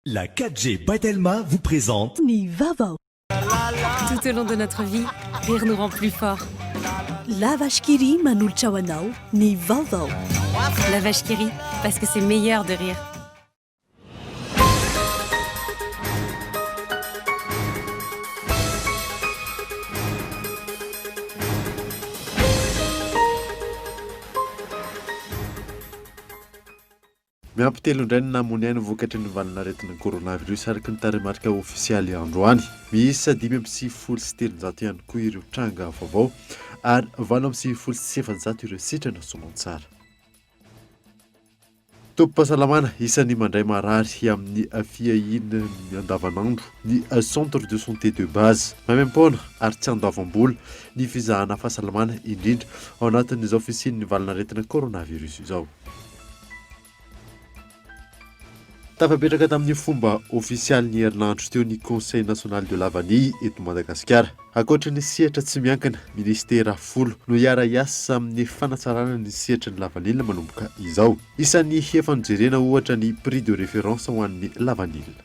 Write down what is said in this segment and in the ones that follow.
La 4G by Telma vous présente Ny vaovao. Tout au long de notre vie, rire nous rend plus forts. La Vache qui rit manolotra ho anao ny vaovao. La Vache qui rit, parce que c'est meilleur de rire. Miampy telo indray ny namoy ny ainy vokatry ny valanaretina coronavirus araka ny tarehimarika ofisialy androany. Miisa 395 ihany koa ireo tranga vaovao ary 498 ireo sitrana soamantsara. Tobim-pahasalamana isan'ny mandray marary amin'ny fiahiana andavanandro ny Centre de santé de base. Maimaimpoana ary tsy andoavam-bola ny fizahana fahasalamana indrindra ao anatin'izao fisian'ny valanaretina coronavirus izao. Tafapetraka tamin'ny fomba ofisialy ny herinandro teo ny Conseil national de la vanille eto Madagasikara. Ankoatra ny sehatra tsy miankina, minisitera folo no hiara-hiasa amin'ny fanatsarana ny sehatry ny lavanila manomboka izao. Isan'ny efa nojerena ohatra ny prix de référence ho an'ny lavanila.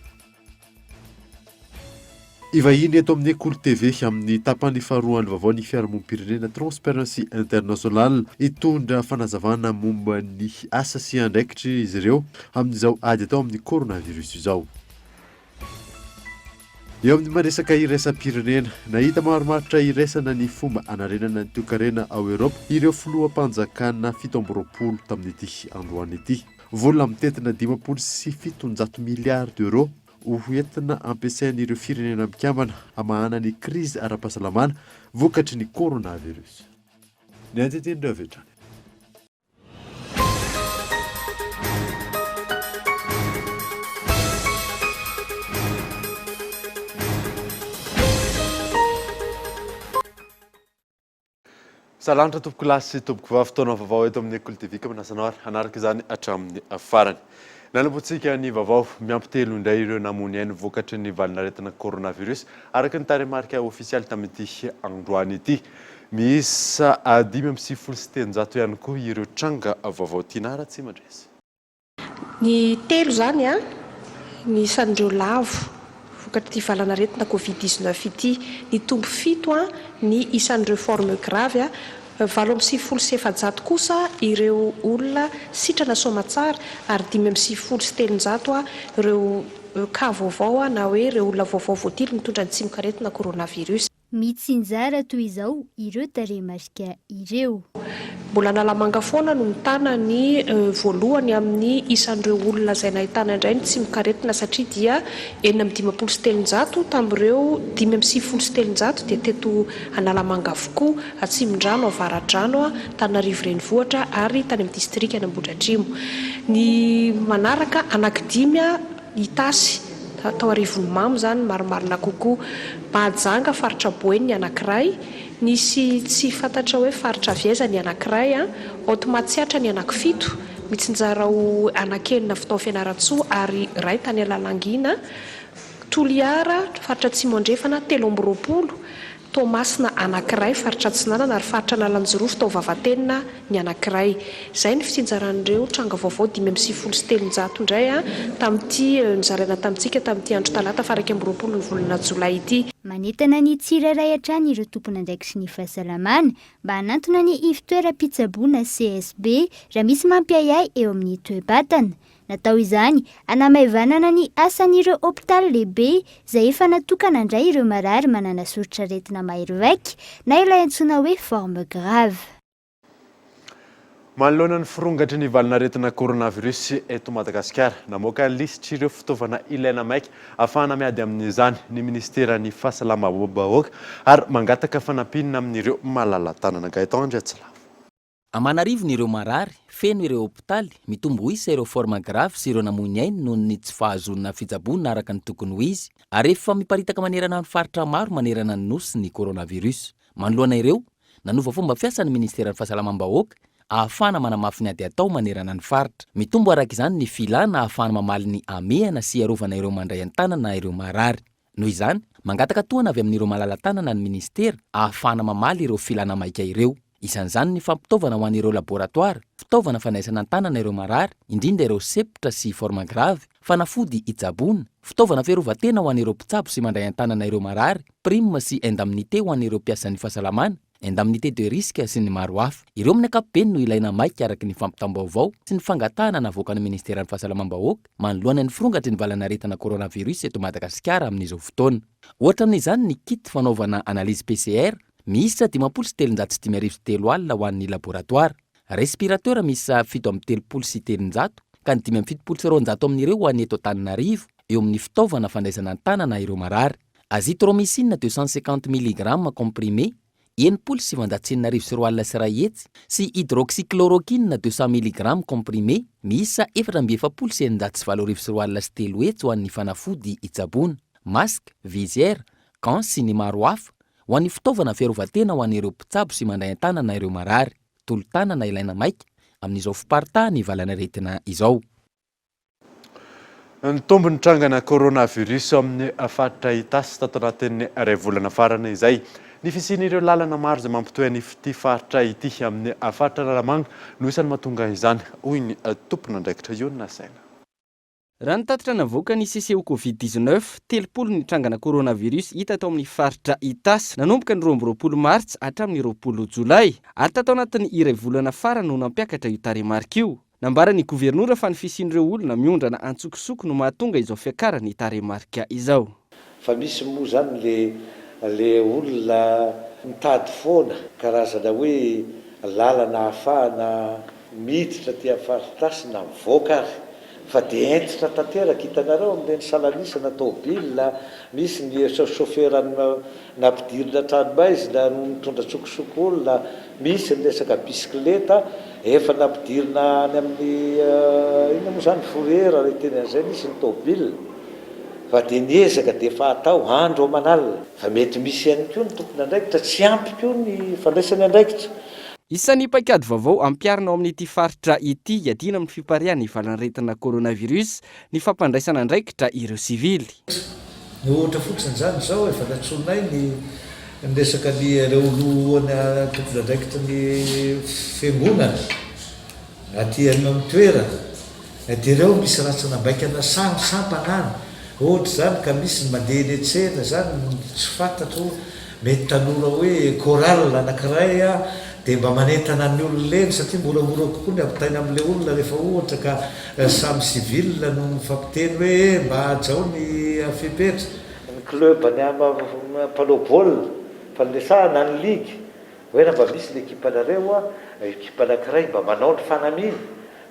Hivahiny eto amin'ny Kolo TV amin'ny tapany faharoan'ny vaovao ny fiarahamonim-pirenena Transparency International. Hitondra fanazavana momba ny asa sy andraikitry izy ireo amin'izao ady atao amin'ny coronavirus izao. Eo amin'ny maresaka iraisam-pirenena, nahita marimaritra iraisana ny fomba hanarenana ny toekarena ao Eoropa ireo filoham-panjakana 27 tamin'ity androany ity. Vola mitentina 750 milliards d'euros ho entina ampiasain'ireo firenena mikambana hamahana ny krizy ara-pahasalamana vokatry ny coronavirus. Ny andinin'ireo avy hatrany. Salanitra tompokolahy sy tompokovavy, fotoana vaovao eto amin'ny Kolo TV ka manasa anao ary hanaraka izany hatramin'ny farany. Nanombohantsika ny vaovao, miampy telo indray ireo namoy ny ainy vokatry ny valanaretina coronavirus araka ny tarehimarika ofisialy tamin'ity androany ity. Miisa 395 ihany koa ireo tranga vaovao. Tiana Ratsimandresy. Ny telo izany ny isan'ireo lavo vokatr'ity valanaretina Covid 19 ity. Nitombo fito ny isan'ireo forme grave, 498 kosa ireo olona sitrana soamatsara ary 395 ireo cas vaovao na hoe ireo olona vaovao voatily mitondra ny tsimokaretina coronavirus. Mitsinjara toy izao ireo tarehimarika ireo. Mbola Analamanga foana no mitana ny voalohany amin'ny isan'ireo olona izay nahitana indray ny tsimokaretina satria dia 356 tamin'ireo 395 dia teto Analamanga avokoa, Atsimondrano, Avaradrano, Antananarivo Renivohitra ary tany amin'ny distrikan'Ambohidratrimo. Ny manaraka anankidimy. Itasy, tao Arivonimamo izany ny marimarina kokoa. Mahajanga, faritra Boeny ny anankiray, nisy tsy fantatra hoe faritra avy aiza ny anankiray, Haute Matsiatra ny anankifito, mitsinjara ho anankenina avy tao Fianarantsoa ary iray tany Alalangina, Toliara, faritra Atsimo Andrefana, 23, Toamasina anankiray, faritra Atsinanana, ary faritra Analanjirofo tao Vavatenina ny anankiray. Izay ny fitsinjaran'ireo tranga vaovao 395 indray tamin'ity nozaraina tamintsika tamin'ity andro talata faha 21 ny volana jolay ity. Manentana ny tsirairay hatrany ireo tompon'andraikitry ny fahasalamana mba hanantona ny ivon-toeram-pitsaboana CSB raha misy mampiahiahy eo amin'ny toe-batana. Natao izany hanamaivanana ny asan'ireo hopitaly lehibe izay efa natokana handray ireo marary manana soritr'aretina mahery vaika na ilay antsoina hoe forme grave. Manoloana ny firongatry ny valanaretina coronavirus eto Madagasikara, namoaka lisitr'ireo fitaovana ilaina maika ahafahana miady amin'izany ny minisiteran'ny Fahasalamam-bahoaka ary mangataka fanampiana amin'ireo malala-tanana. Gaëtan Andriatsilavo. Aman'arivony ireo marary, feno ireo hopitaly, mitombo isa ireo forme grave sy ireo namoy ny ainy noho ny tsy fahazoana fitsaboana araka ny tokony ho izy, ary efa miparitaka manerana ny faritra maro manerana ny Nosy ny coronavirus. Manoloana ireo, nanova fomba fiasa ny Ministeran'ny Fahasalamam-bahoaka ahafahana manamafy ny ady atao manerana ny faritra. Mitombo araka izany ny filana ahafahana mamaly ny hamehana sy hiarovana ireo mandray an-tanana ireo marary. Noho izany, mangataka tohana avy amin'ireo malala-tanana ny minisitera ahafahana mamaly ireo filana maika ireo. Isan'izany ny fampitaovana ho an'ireo laboratoara, fitaovana fandraisana an-tanana ireo marary, indrindra ireo sepotra sy forme grave, fanafody hitsaboana, fitaovana fiarovan-tena ho an'ireo mpitsabo sy mandray an-tanana ireo marary, prime sy indemnité ho an'ireo mpiasan'ny fahasalamana, indemnité de risque sy ny maro hafa. Ireo amin'ny ankapobeny no ilaina maika araka ny fampitam-baovao sy ny fangatahana navoakan'ny Ministeran'ny Fahasalamam-bahoaka manoloana ny firongatry ny valanaretina coronavirus eto Madagasikara amin'izao fotoana. Ohatra amin'izany ny kit fanaovana analyse PCR miisa 350 ho an'ny laboratoara, respirateur miisa 337 ka ny 275 amin'ireo ho an'ny eto Antananarivo eo amin'ny fitaovana fandraisana an-tanana ireo marary. Azithromycine 250 milligrammes comprimé, 2160 sy hydroxychloroquine 200 milligrammes comprimé miisa 264 240 ho an'ny fanafody hitsaboana, masque, visière, gants sy ny maro hafa ho an'ny fitaovana fiarovan-tena ho an'ireo mpitsabo sy mandray an-tanana ireo marary, tolo-tanana ilaina maika amin'izao fiparitahan'ny valanaretina izao. Nitombo ny trangana coronavirus ao amin'ny faritra Itasy tato anatin'ny iray volana farany izay. Ny fisian'ireo lalana maro izay mampitohy an'ity faritra ity amin'ny faritra Analamanga no isan'ny mahatonga izany, hoy ny tompon'andraikitra io nasaina. Raha ny tatitra navoakan'ny CCO Covid 19, 30 ny trangana coronavirus hita tao amin'ny faritra Itasy nanomboka ny 22 martsa hatramin'ny 20 jolay. Ary tato anatin'ny iray volana farany no nampiakatra io tarehimarika io. Nambaran'ny governora fa ny fisian'ireo olona miondrana antsokosoko no mahatonga izao fiakaran'ny tarehimarika izao. Fa misy moa zany le le olona mitady foana karazana hoe lalana ahafahana miditra aty amin'ny faritasy na mivoaka ary fa dia hentitra tanteraka, hitanareo amin'ireny salanisana tôbila, misy ny chauffeur nampidirina an-tranomaizina no mitondra tsokosoko olona, misy ny resaka bisikileta efa nampidirina any amin'ny inona moa izany fourrière raha hiteny an'izay, misy ny tôbila fa dia ny ezaka dia efa atao andro aman'alina fa mety misy ihany koa ny tompon'andraikitra tsy ampy koa ny fandraisany andraikitra. Isan'ny paikady vaovao ampiharina ao amin'ity faritra ity hiadiana amin'ny fipariahan'ny valanaretina coronavirus ny fampandraisana andraikitra ireo sivily. Ny ohatra fotsiny izany izao, efa nantsoinay ny ny resaka ny ireo lohana tompon'andraikitry ny fiangonana aty amin'ny toerana dia ireo misy rantsanambaikana samy sampana any ohatra izany ka misy ny mandeha eny an-tsena izany tsy fantatro mety tanora hoe chorale anankiray dia mba manentana ny olona eny satria moramora kokoa ny ampitaina amin'ilay olona rehefa ohatra ka samy civil no mifampiteny hoe eh mba hajao ny fepetra. Ny club ny mpanao baolina fa niresahana ny ligue hoe raha mba misy ny ekipanareo ekipa anankiray mba manao ny fanamiana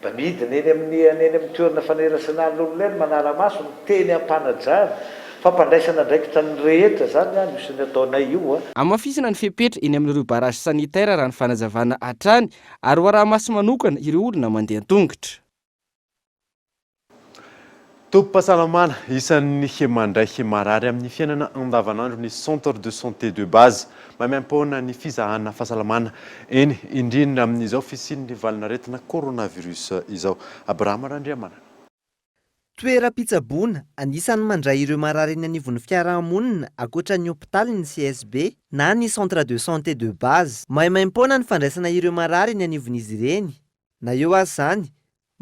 Mba midina eny amin'ny any amin'ny toerana fanerasana olona eny manara-maso ny teny am-panajana, fampandraisana andraikitra ny rehetra zany an io sy ny ataonay io a. Hamafisina ny fepetra eny amin'ireo barrage sanitaire raha ny fanazavana hatrany ary ho araha-maso manokana ireo olona mandeha an-tongotra. Tobim-pahasalamana isan'ny mandray marary amin'ny fiainana andavanandro ny Centre de santé de base. Maimaimpoana ny fizahana fahasalamana eny, indrindra amin'izao fisian'ny valanaretina coronavirus izao. Abrahama Randriamanana. Toeram-pitsaboana anisan'ny mandray ireo marary eny anivon'ny fiarahamonina ankoatra ny hopitaly ny CSB na ny Centre de santé de base. Maimaimpoana ny fandraisana ireo marary eny anivon'izy ireny. Na eo aza izany,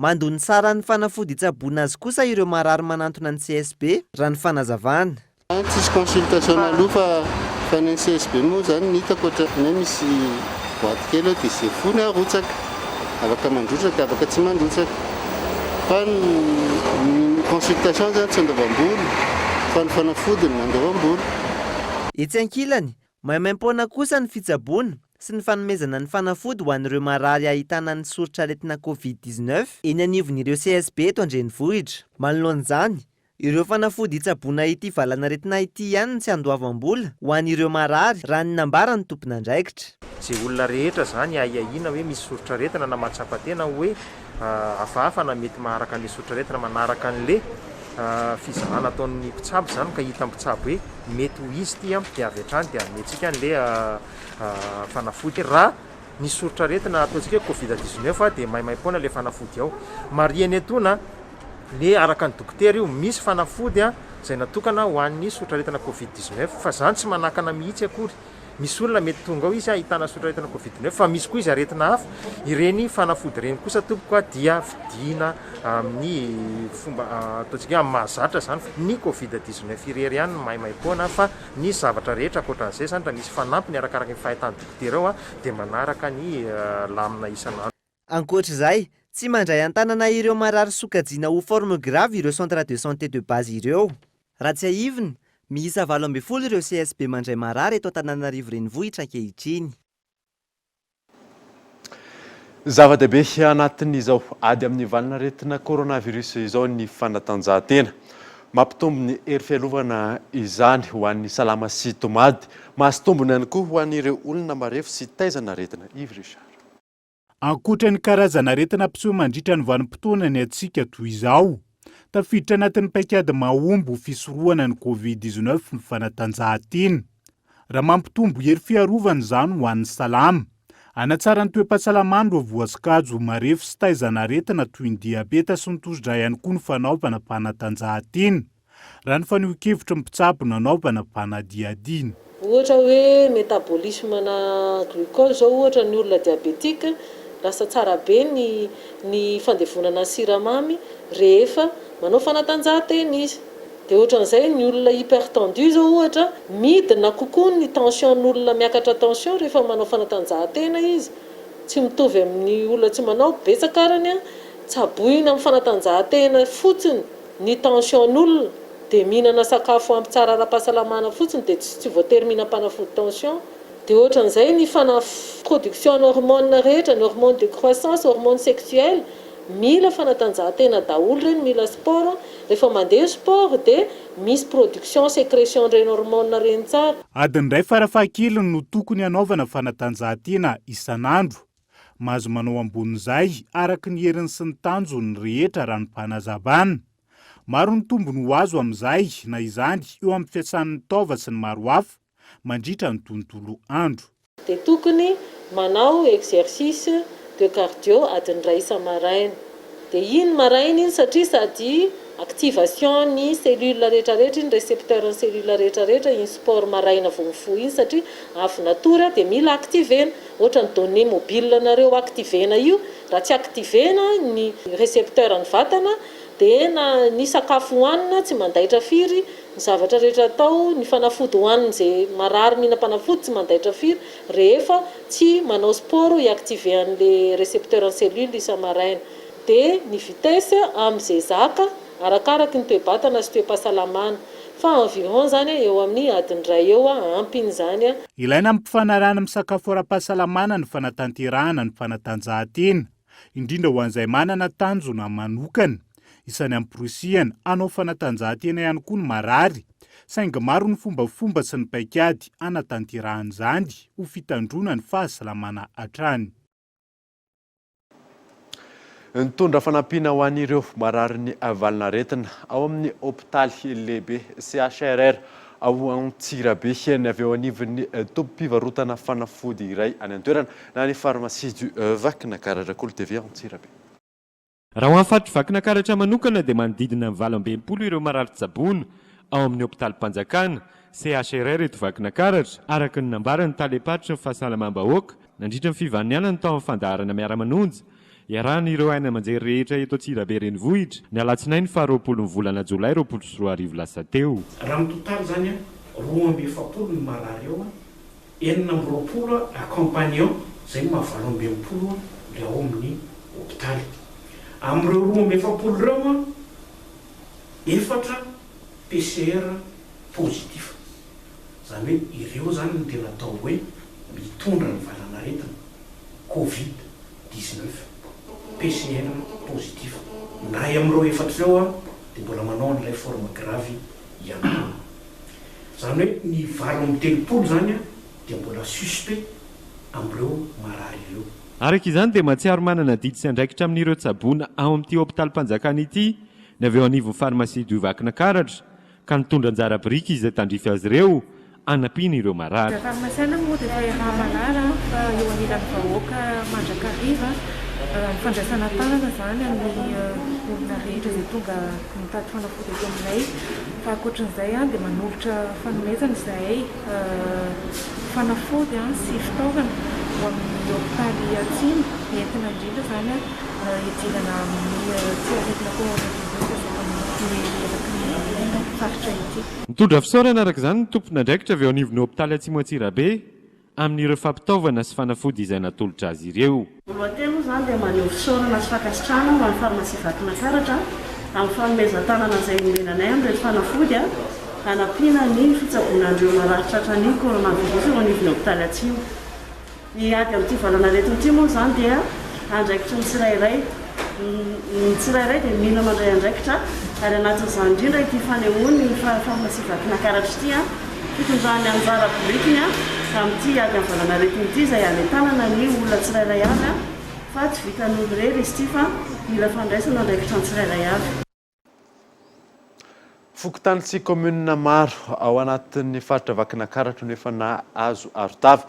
Mandoa ny saran'ny fanafody hitsaboana azy kosa ireo marary manantona ny CSB, raha ny fanazavana. Tsisy consultation aloha fa fa ny an'ny CSB moa zany ny hitako ohatran'ny hoe misy boite kely ao dia izay fony arotsaka, afaka mandrotsaka afaka tsy mandrotsaka fa ny consultation zany tsy andoavam-bola fa ny fanafody no andoavam-bola. Etsy ankilany, Maimaimpoana kosa ny fitsaboana sy ny fanomezana ny fanafody ho an'ireo marary ahitana ny soritr'aretina Covid 19 eny anivon'ireo CSB eto an-drenivohitra. Manoloana izany, ireo fanafody hitsaboana ity valanaretina ity ihany no tsy andoavam-bola ho an'ireo marary, raha ny nambaran'ny tompon'andraikitra. Izay olona rehetra izany ahiahiana hoe misy soritr'aretina na mahatsapa tena hoe hafahafa na mety maharaka an'ilay soritr'aretina manaraka an'ilay fizahana ataon'ny mpitsabo izany ka hitan'ny mpitsabo hoe mety ho izy ity an, dia avy hatrany dia omentsika an'ilay fanafody. Raha ny soritr'aretina ataontsika hoe covid 19 dia maimaimpoana ilay fanafody ao. Marihana etoana le araka ny dokotera io, misy fanafody izay natokana ho an'ny soritr'aretina covid 19 fa izany tsy manakana mihitsy akory. Misy olona mety tonga ao izy ahitana soritr'aretina covid 19 fa misy koa izy aretina hafa. Ireny fanafody ireny kosa tompoko dia vidiana amin'ny fomba ataontsika hoe amin'ny mahazatra izany. Ny covid 19 irery ihany no maimaimpoana fa ny zavatra rehetra ankoatran'izay izany raha misy fanampiny arakaraka ny fahitan'ny dokotera ao dia manaraka ny lamina isan'andro. Ankoatra izay, tsy mandray an-tanana ireo marary sokajiana ho forme grave ireo centre de santé de base ireo. Raha tsiahivina, miisa 18 ireo CSB mandray marary eto Antananarivo Renivohitra ankehitriny. Zava-dehibe anatin'izao ady amin'ny valanaretina coronavirus izao ny fanatanjahantena. Mampitombo ny hery fiarovana izany ho an'ny salama sy tomady. Mahazo tombony ihany koa ho an'ireo olona marefo sy taizan'aretina. Yves Richard. Ankoatra ny karazan'aretina mpiseho mandritra ny vanim-potoana ny hatsiaka toy izao, tafiditra anatin'ny paikady mahomby ho fisorohana ny Covid 19 ny fanatanjahantena. Raha mampitombo hery fiarovana izany ho an'ny salama. Hanatsara ny toe-pahasalamany ireo voasokajy ho marefo sy taizan'aretina toy ny diabeta sy ny tosidra ihany koa ny fanaovana fanatanjahantena. Raha ny fanehoan-kevitry ny mpitsabo nanaovana fanadihadiana. Ohatra hoe métabolisme na glucose zao ohatra ny olona diabétique lasa tsara be ny ny fandevonana ny siramamy rehefa manao fanatanjahantena izy. Dia ohatran'izay ny olona hypertendu zao ohatra midina kokoa ny tension n'olona miakatra tension rehefa manao fanatanjahantena izy. Tsy mitovy amin'ny olona tsy manao, betsaka arany an, tsaboina amin'ny fanatanjahantena fotsiny. Ny tension n'olona dia mihinana sakafo ampy tsara ara-pahasalamana fotsiny dia tsy voatery mihinam-panafody tension. Dia ohatran'izay ny fanaf production ny hormone rehetra, ny hormone de croissance, hormone sexuelle, mila fanatanjahantena daholo ireny, mila sport, rehefa mandeha sport dia misy production secretion an'ireny hormone ireny tsara. Adiny iray farafahakeliny no tokony hanaovana fanatanjahantena isan'andro. Mahazo manao ambonin'izay araka ny heriny sy ny tanjony ny rehetra raha ny fanazavana. Maro ny tombony ho azo amin'izay na izany eo amin'ny fiasan'ny taova sy ny maro hafa mandritra ny tontolo andro. Dia tokony manao exercice de cardio adiny iray isa-maraina. Dia iny maraina iny satria sady activation ny cellule rehetra rehetra iny, recepteur ny cellule rehetra rehetra iny sport maraina vao mifoha iny satria avy natory dia mila activer-na. Ohatra ny données mobile nareo activer-na io, raha tsy activer-na ny recepteur ny vatana dia na ny sakafo hohanina tsy mandaitra firy, ny zavatra rehetra atao, ny fanafody hohaniny izay marary mihinam-panafody tsy mandaitra firy rehefa tsy manao sport hi-activer an'le recepteur ny cellule isa-maraina. Dia ny vitesse amin'izay zaka arakaraky ny toe-batana sy toe-pahasalamana. Fa environ zany eo amin'ny adiny iray eo ampy iny zany. Ilaina ampifanarahana amin'ny sakafo ara-pahasalamana ny fanatanterahana ny fanatanjahantena, indrindra ho an'izay manana tanjona manokana. Isan'ny amporisihana hanao fanatanjahantena ihany koa ny marary, saingy maro ny fombafomba sy ny paikady hanatanterahana izany ho fitandroana ny fahasalamana hatrany. Nitondra fanampiana ho an'ireo mararin'ny valanaretina ao amin'ny hopitaly lehibe CHRR ao Antsirabe ny avy eo anivon'ny tobim-pivarotana fanafody iray any an-toerana na ny Pharmacie du Vakinakaratra Kolo TV Antsirabe. Raha ho an'ny faritr'i Vakinakaratra manokana dia manodidina ny 68 ireo marary tsaboina ao amin'ny hopitalim-panjakana, CHRR eto Vakinakaratra, araka ny nambaran'ny talem-paritry ny fahasalamam-bahoaka Nandritra ny fivaninianany tao amin'ny fandaharana Miara-manonja, iarahan'ireo haino aman-jery rehetra eto Antsirabe Renivohitra, ny alatsinainy faha 20 ny volana jolay 2020 lasa teo. Raha amin'ny totaly izany an, 42 ny marary ao an, 26 accompagnant, izay no maha 68 ilay ao amin'ny hopitaly. Amin'ireo 42 ireo an, efatra PCR positif. Izany hoe ireo izany no tena atao hoe mitondra ny valanaretina covid 19, PCR positif. Ny iray amin'ireo efatra ireo dia mbola manao an'ilay forme grave ihany koa. Izany hoe ny 38 izany dia mbola suspect amin'ireo marary ireo. Araka izany dia mahatsiaro manana adidy sy andraikitra amin'ireo tsaboina ao amin'ity hopitalim-panjakana ity ny avy eo anivon'ny Pharmacie du Vakinakaratra ka nitondra anjara biriky izay tandrify azy ireo hanampiana ireo marary. Ny farmasiana moa dia efa iaraha-mahalala fa eo anilan'ny vahoaka mandrakariva. Ny fandraisana an-tanana izany amin'ny olona rehetra izay tonga mitady fanafody eto aminay. Fa ankoatran'izay dia manolotra fanomezana izahay fanafody sy fitaovana ho amin'ny hopitaly Atsimo entina indrindra izany hidirana amin'ity aretina coronavirus izay mamely eraky ny faritra ity. Nitondra fisaorana araka izany ny tompon'andraikitra avy eo anivon'ny hopitaly Atsimo Antsirabe amin'ireo fampitaovana sy fanafody izay natolotra azy ireo. Voalohan-teny moa izany dia maneho fisaorana sy fankasitrahana ho an'ny Farmasia Vakinankaratra amin'ny fanomezan-tanana izay nomena anay amin'ireto fanafody hanampiana ny fitsaboana an'ireo marary tratran'ny coronavirus eo anivon'ny hopitaly Atsimo. Ny ady amin'ity valanaretina ity moa izany dia andraikitry ny tsirairay. Ny tsirairay dia mila mandray andraikitra ary anatin'izany indrindra ity fanehoan'ny Farmasia Vakinankaratra ity fitondrany anjara birikiny amin'ity ady amin'ny valanaretina ity izay hanentanana ny olona tsirairay avy fa tsy vitan'ny olo irery izy ity fa mila fandraisana andraikitra ny tsirairay avy. Fokontany sy kaominina maro ao anatin'ny faritra Vakinankaratra no efa nahazo arotava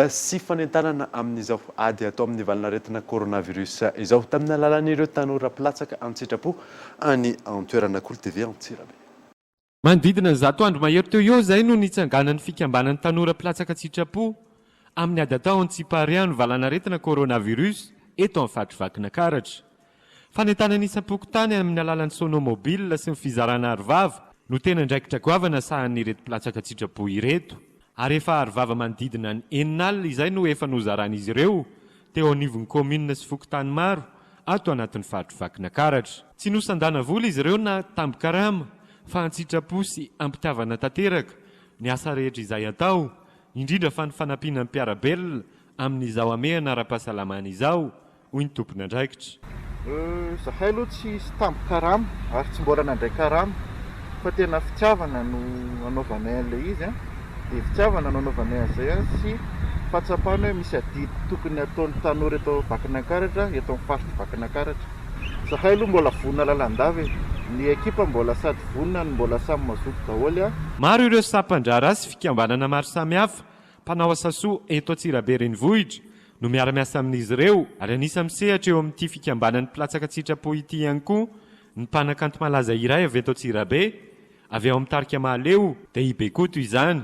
sy fanentanana amin'izao ady atao amin'ny valanaretina coronavirus izao tamin'ny alalan'ireo tanora mpilatsaka an-tsitrapo any an-toerana. Kolo TV Antsirabe. Manodidina ny 100 andro mahery teo eo izay no nitsanganan'ny fikambanan'ny tanora mpilatsaka an-tsitrapo amin'ny ady atao amin'ny tsiparian'ny valanaretina coronavirus eto amin'ny faritr'i Vakinankaratra. Fanentanana isam-pokontany amin'ny alalan'ny sonomobile sy ny fizarana arovava no tena andraikitra goavana sahanin'ireto mpilatsaka an-tsitrapo ireto ary efa arovava manodidina ny 60 izay no efa nozaran'izy ireo teo anivon'ny kaominina sy fokontany maro ato anatin'ny faritr'i Vakinakaratra. Tsy nosandana vola izy ireo na tambin-karama fa an-tsitrapo sy am-pitiavana tanteraka ny asa rehetra izay atao, indrindra fa ny fanampiana ny mpiara-belona amin'izao hamehana ara-pahasalamana izao hoy ny tompon'andraikitra. Zahay aloha tsisy tambin-karama ary tsy mbola nandray karama fa tena fitiavana no anaovanay an'ilay izy an, dia fitiavana no anaovanay an'izay an sy fahatsapana hoe misy adidy tokony hataon'ny tanora eto Vakinankaratra, eto amin'ny faritr'i Vakinankaratra. Zahay aloha mbola vonona lalandava e, ny ekipa mbola sady vonona no mbola samy mazoto daholo an. Maro ireo sampan-draharaha sy fikambanana maro samihafa mpanao asa soa eto Antsirabe renivohitra no miara-miasa amin'izy ireo ary anisan'ny misehatra eo amin'ity fikambanan'ny mpilatsaka an-tsitrapo ity ihany koa ny mpanakanto malaza iray avy eto Antsirabe, avy ao amin'ny tarika Mahaleo, dia i Bekoto izany.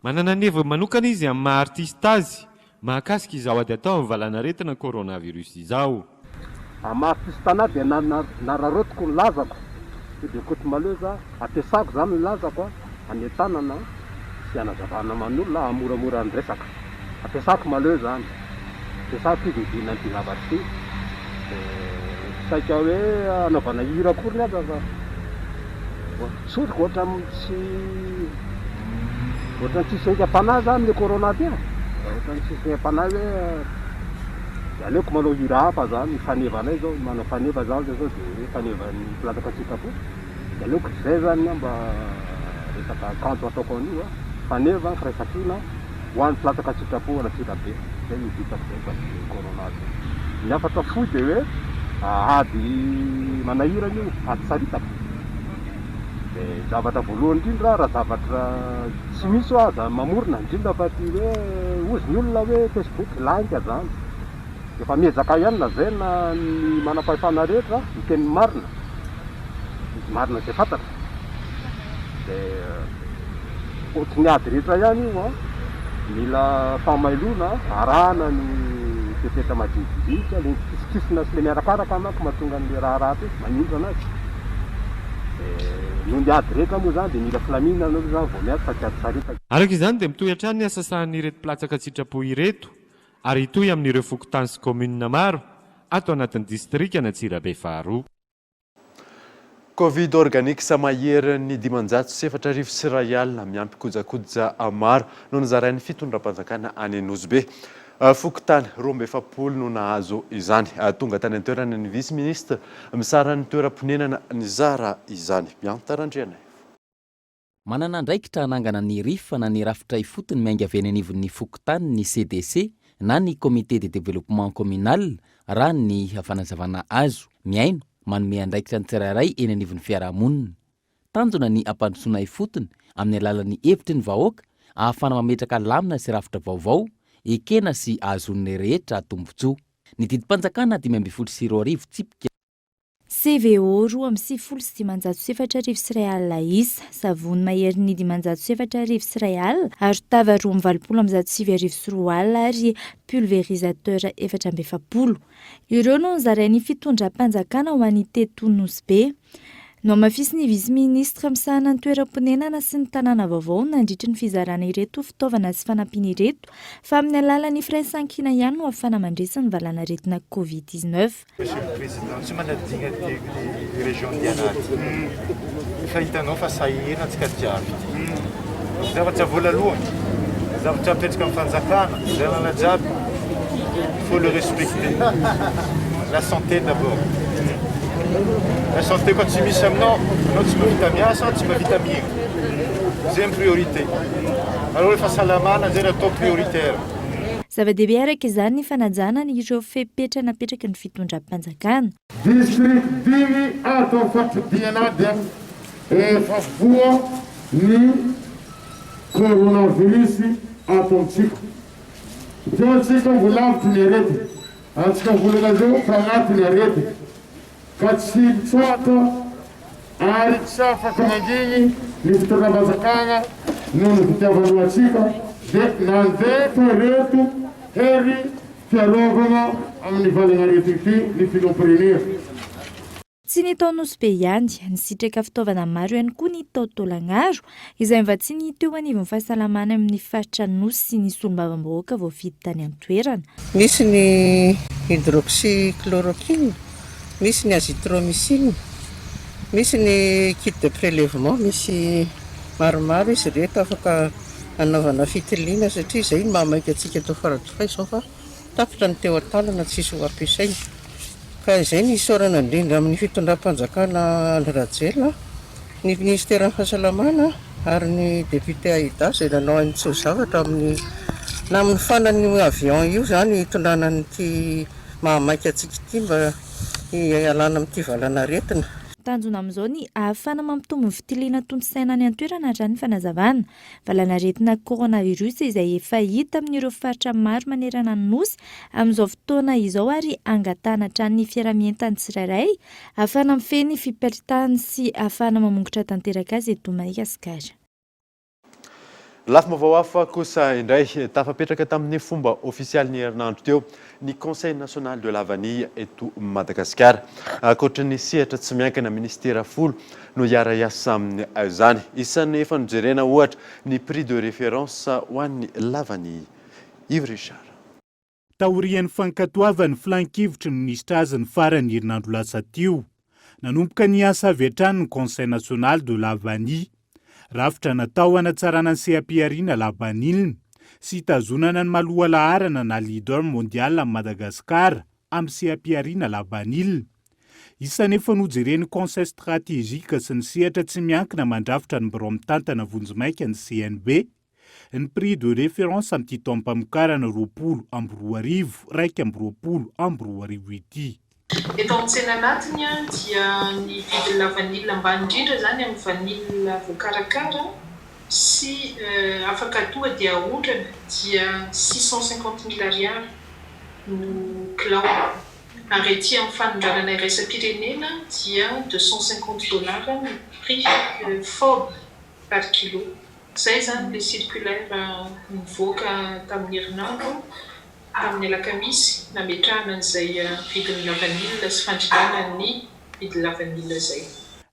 Manana ny heviny manokana izy amin'ny maha artista azy mahakasika izao ady atao amin'ny valanaretina coronavirus izao. Amin'ny maha artiste anah dia nararaotiko ny lazako hoe Bekoto Mahaleo za, ampiasako izany ny lazako hanentanana sy hanazavana aman'olona hahamoramora ny resaka. Ampiasako Mahaleo izany, ampiasako izy midina an'ity zavatra ity dia saika hoe hanaovana hira akoriny aza fa tsoriko ohatran'ny tsy ohatran'ny tsisy aingam-panahy izany le corona ty e, ohatran'ny tsisy aingam-panahy hoe Dia aleoko manao hira hafa zany, ny fanevanay zao, manao faneva zany zay zao dia hoe fanevan'ny mpilatsaka an-tsitrapo, dia aleoko zay zany ny mba resaka kanto ataoko an'io a, faneva, firaisankina ho an'ny mpilatsaka an-tsitrapo any Antsirabe, zay no vitako zay fa tsy corona zay. Ny hafatra fohy dia hoe ady manahirana io, ady saritaka, dia zavatra voalohany indrindra raha zavatra Tsy misy hoa aza mamorona, indrindra fa ty hoe hozy ny olona hoe Facebook lainga zany. Efa miezaka ihany lazaina ny manam-pahefana rehetra miteny ny marina, ny marina izay fantatra. De ohatry ny ady rehetra ihany io an, mila fahamailona, arahana ny fepetra madinidinika, le mikisinkisina sy le miarakaraka manko mahatonga an'le raharaha ty, manindrana azy. Noho ny ady rehetra moa izany dia mila filaminana aloha izany vao miady fa tsy ady saritaka. Araka izany dia mitohy hatrany ny asa sahanin'ireto mpilatsaka an-tsitrapo ireto ary hitohy amin'ireo fokontany sy kaominina maro ato anatin'ny distrikan'Antsirabe faharoa. Covid Organics maherin'ny 4500 miampy kojakoja maro no nozarain'ny fitondram-panjakana any Nosy Be. Fokontany 42 no nahazo izany. Tonga tany an-toerana ny vice-ministre misahana ny toeram-ponenana nizara izany. Mianta Randrianaivo. Manana andraikitra hanangana ny RIF na ny rafitra ifotony miainga avy eny anivon'ny fokontany ny CDC na ny Comité de Développement Communal raha ny fanazavana azo. Mihaino, manome andraikitra ny tsirairay eny anivon'ny fiarahamonina. Tanjona ny hampandrosoana ifotony amin'ny alalan'ny hevitry ny vahoaka ahafahana mametraka lamina sy rafitra vaovao ekena sy ahazoan'ny rehetra tombontsoa. Ny didim-panjakana 2015 tsipika. CVO 4592 isa, savony maherin'ny 1405, arotava 282 ary pulvérisateur 44. Ireo no nozarain'ny fitondram-panjakana ho an'ny teto Nosy Be. Nohamafisin'ny vice-ministra misahana ny toeram-ponenana sy ny tanàna vaovao nandritry ny fizarana ireto fitaovana sy fanampiana ireto fa amin'ny alalan'ny firaisankina ihany no ahafahana mandresy ny valanaretina Covid 19. Monsieur le Président, tsy manadigna ty ny région Diana ty. Efa hitanao fa sahirana antsika jiaby ty. Zavatra voalalohany, zavatra apetraka amin'ny fanjakana, lalàna jiaby, il faut le respecter. La santé d'abord. La santé koa tsy misy aminao, anao tsy mahavita miasa, tsy mahavita mihina. Zay ny priorité. Alors le fahasalamana zay no atao prioritaire. Zava-dehibe araka izany ny fanajana ireo fepetra napetraky ny fitondram-panjakana. District dimy ato amin'ny faritry Diana dia efa voa ny coronavirus ato amintsika. Teo antsika mbola lavitry ny aretina, antsika volana zao fa anaty ny aretina ka tsy mitsahatra ary tsy afaka manginy ny fitondram-panjakana noho ny fitiavana antsika dia nandefa ireto hery fiarovana amin'ny valanaretina ity ny filoham-pirenena. Tsy ny tao Nosy Be ihany, nisitraka fitaovana maro ihany koa ny tao Taolagnaro, izay novatsian'ny teo anivon'ny fahasalamana amin'ny faritra Anosy sy ny solombavambahoaka voafidy tany an-toerana. Misy ny hydroxychloroquine, misy ny azithromycine, misy ny kit de prélèvement, misy maromaro izy ireto afaka hanaovana fitiliana satria izay no mahamaika antsika eto Faradofay izao fa tapitra ny teo an-tanana tsisy ho ampiasaina. Ka izay no isaorana indrindra amin'ny fitondram-panjakana Andry Rajoelina, ny minisiteran'ny fahasalamana ary ny député Aida izay nanao an'itso zavatra amin'ny naminofana an'io avion io izany hitondrana an'ity mahamaika antsika ity mba hialana amin'ity valan'aretina. Tanjona amin'izao ny ahafahana mampitombo ny fitiliana tontosaina any an-toerana raha ny fanazavana. Valanaretina coronavirus izay efa hita amin'ireo faritra maro manerana ny Nosy amin'izao fotoana izao ary angatahana hatrany ny fiaraha-mientan'ny tsirairay ahafahana mifehy ny fiparitahany sy ahafahana mamongotra tanteraka azy eto Madagasikara. Lafim-baovao hafa kosa indray, tafapetraka tamin'ny fomba ofisialy ny herinandro teo ny Conseil national de la vanille eto Madagasikara. Ankoatra ny sehatra tsy miankina, minisitera folo no hiara-hiasa amin'izany. Isan'ny efa nojerena ohatra ny prix de référence ho an'ny lavanille. Yves Richard. Taorian'ny fankatoavan'ny filankevitry ny minisitra azy ny faran'ny herinandro lasa teo, nanomboka niasa avy hatrany ny Conseil national de la vanille. Rafitra natao hanatsarana ny seha-pihariana lavanilina sy hitazonana ny maha lohalaharana na leader mondial an'i Madagasikara amin'ny seha-pihariana lavanila. Isan'ny efa nojeren'ny Conseil stratégique sy ny sehatra tsy miankina mandrafitra ny birao mitantana vonjimaika ny CNB, ny prix de référence amin'ity taom-pamokarana 2020 2021 ity. Eto amin'ny tsena anatiny dia ny vidin'ny lavanila ambany indrindra izany amin'ny vanila voakarakara sy afaka tonga dia aondrana dia 650 mille ariary no kilao ary aty amin'ny fanondranana iraisam-pirenena dia 250 dollars ny prix fob par kilo. Izay izany ilay circulaire nivoaka tamin'ny herinandro tamin'ny alakamisy nametrahana an'izay vidin'ny lavanila sy fandrindrana ny vidin'ny lavanila izay.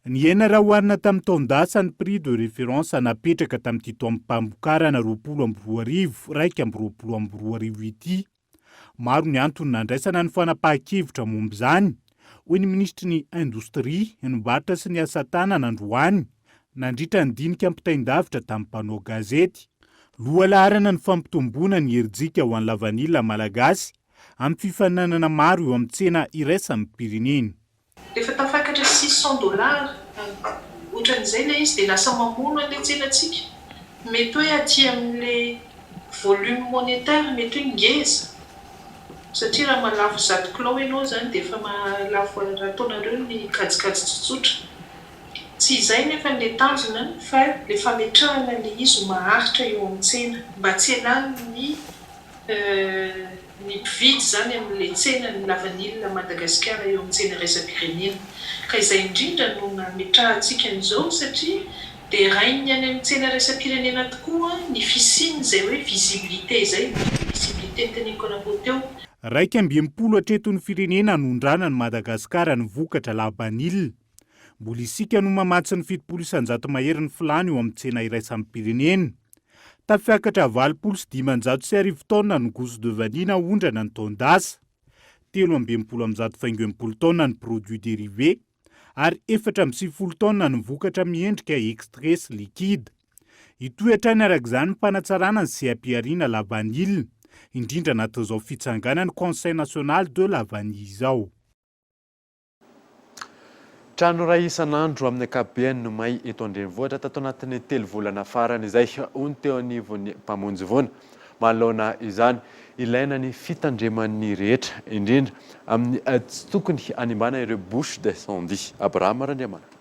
Nihena raha oharina tamin'ny taon-dasa ny prix de référence napetraka tamin'ity taom-pamokarana 2020 2021 ity. Maro ny antony nandraisana ny fanapahan-kevitra momba izany, hoy ny minisitry ny Indostria, ny varotra sy ny asa tanana androany, nandritra ny dinika ampitain-davitra tamin'ny mpanao gazety. Lohalaharana ny fampitomboana ny herijika ho an'ny lavanila malagasy amin'ny fifaninanana maro eo amin'ny tsena iraisam-pirenena. Rehefa tafakatra 600 dollars otran'izay ilay izy dia lasa mamono an'ilay tsenantsika. Mety hoe aty amin'ilay volume monétaire mety hoe ngeza satria raha mahalafo 100 kilao ianao izany dia efa mahalafo raha ataonareo ny kajikajy tsotsotra. Tsy izay nefa ilay tanjona fa ilay fametrahana ilay izy ho maharitra eo amin'ny tsena mba tsy hialan'ny. ny mpividy izany amin'ilay tsenan'ny lavanila Madagasikara eo amin'ny tsena iraisam-pirenena. Ka izay indrindra no nametrahantsika an'izao satria derain'ny any amin'ny tsena iraisam-pirenena tokoa ny fisian'izay hoe visibilité izay, visibilité noteneniko anareo teo. 61 hatreto ny firenena anondranan'i Madagasikara ny vokatra lavanila. Mbola isika no mamatsy ny 70% mahery ny filàna eo amin'ny tsena iraisam-pirenena. Tafiakatra 1580 taonina ny gousse de vanille naondrana ny taon-dasa. 163 faingo 60 taonina ny produits dérivés ary 94 taonina ny vokatra miendrika extrait sy liquide. Hitohy hatrany araka izany ny fanatsarana ny seha-pihariana lavanila, indrindra anatin'izao fitsanganan'ny Conseil national de la vanille izao. Trano iray isan'andro amin'ny ankapobeny no may eto an-drenivohitra tato anatin'ny telo volana farany izay, hoy ny teo anivon'ny mpamonjy voina. Manoloana izany, ilaina ny fitandreman'ny rehetra, indrindra amin'ny tsy tokony hanimbana ireo bouches d'incendie. Abraham Randriamanana.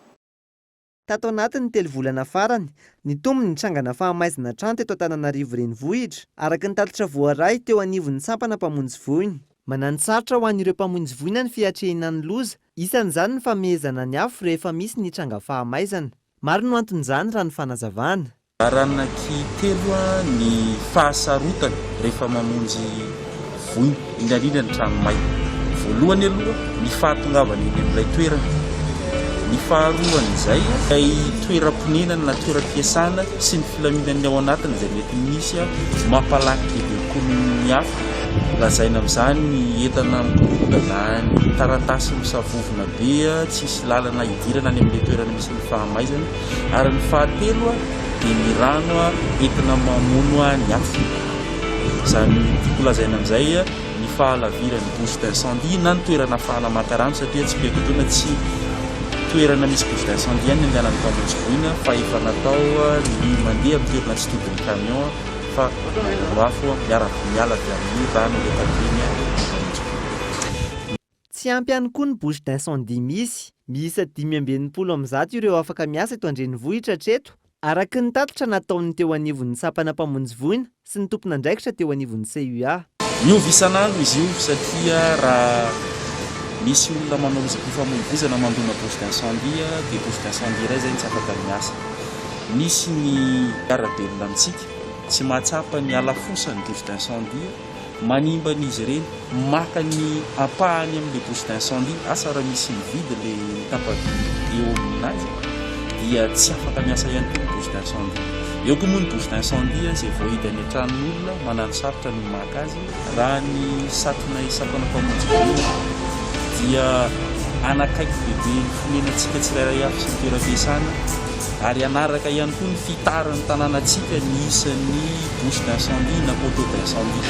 Tato anatin'ny telo volana farany, nitombo ny trangana fahamaizana trano teto Antananarivo Renivohitra, araka ny tatitra voaray teo anivon'ny sampana mpamonjy voina. Mananosarotra ho an'ireo mpamonjy voina ny fiatrehina ny loza, isan'izany ny famehezana ny afo rehefa misy ny tranga fahamaizana. Maro no anton'izany raha ny fanazavana. Anaky telo ny fahasarotana rehefa mamonjy voina, indrindra indrindra ny trano may. Voalohany aloha ny fahatongavana eny amin'ilay toerana. Ny faharoan'izay, ilay toeram-ponenana na toeram-piasana sy ny filaminan'ny ao anatiny izay mety misy mampalaky bebe kokoa noho ny hafa. Lazaina amin'izany ny entana mikorontana, ny taratasy misavovona be, tsisy lalana hidirana any amin'ilay toerana misy ny fahamaizana. Ary ny fahatelo dia ny rano entina mamono ny afo. Izany tiako lazaina amin'izay ny fahalaviran'ny bouche d'incendie na ny toerana ahafahana maka rano satria tsy mpiakatoana tsy toerana misy bouche d'incendie ihany ny andehanan'ny mpamonjy voina fa efa natao ny mandeha amin'ny toerana tsy todin'ny camion fa mamono afo miara-miala avy amin'ny rano ilay takiany ny mpamonjy voina. Tsy ampy ihany koa ny bouche d'incendie misy. Miisa 165 ireo afaka miasa eto an-drenivohitra hatreto, araka ny tatitra nataon'ny teo anivon'ny sampana mpamonjy voina sy ny tompon'andraikitra teo anivon'ny CUA. Miova isan'andro izy io satria raha misy olona manao lozam-pifamoivoizana mandona bouche d'incendie dia bouche d'incendie iray izay no tsy afaka miasa. Misy ny mpiara-belona amintsika tsy mahatsapa ny halafosan'ny bouche d'incendie. Manimba an'izy ireny, maka ny ampahany amin'ilay bouche d'incendie, asa raha misy mividy ilay tapa-by eo aminazy dia tsy afaka miasa ihany koa ny bouche d'incendie. Eo koa moa ny bouche d'incendie izay voahidy any an-tranon'olona, manano sarotra ny maka azy. Raha ny satrona isampana mpamonjy voina dia hanakaiky bebe ny fonenantsika tsirairay avy sy ny toeram-piasana ary hanaraka ihany koa ny fitaran'ny tanànantsika ny isan'ny bouche d'incendie na poteau d'incendie.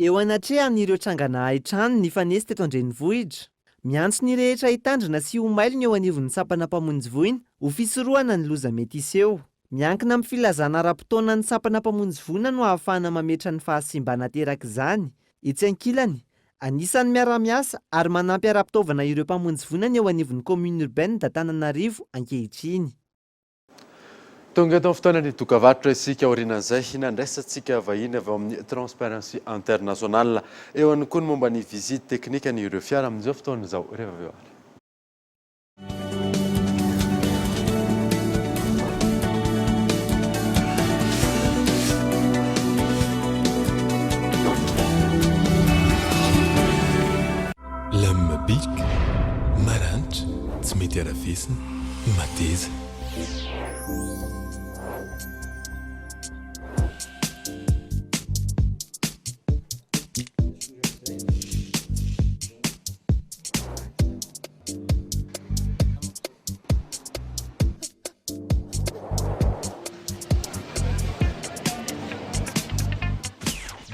Eo anatrehan'ireo trangana hain-trano nifanesy teto an-drenivohitra, miantso ny rehetra hitandrina sy ho mailo ny eo anivon'ny sampana mpamonjy voina ho fisorohana ny loza mety hiseho. Miankina amin'ny filazana ara-potoana ny sampana mpamonjy voina no ahafahana mametra ny fahasimbana aterak'izany. Etsy ankilany, anisan'ny miara-miasa ary manampy ara-pitaovana ireo mpamonjy voina ny eo anivon'ny Commune Urbaine d'Antananarivo ankehitriny. Tonga eto amin'ny fotoanan'ny dokavarotra isika aorianan'izay nandraisantsika vahiny avy ao amin'ny Transparency International. Eo ihany koa ny momba ny visite technique an'ireo fiara amin'izao fotoana izao. Rehefa avy eo ary. Lame bic, maranitra, tsy mety harafesina, mateza.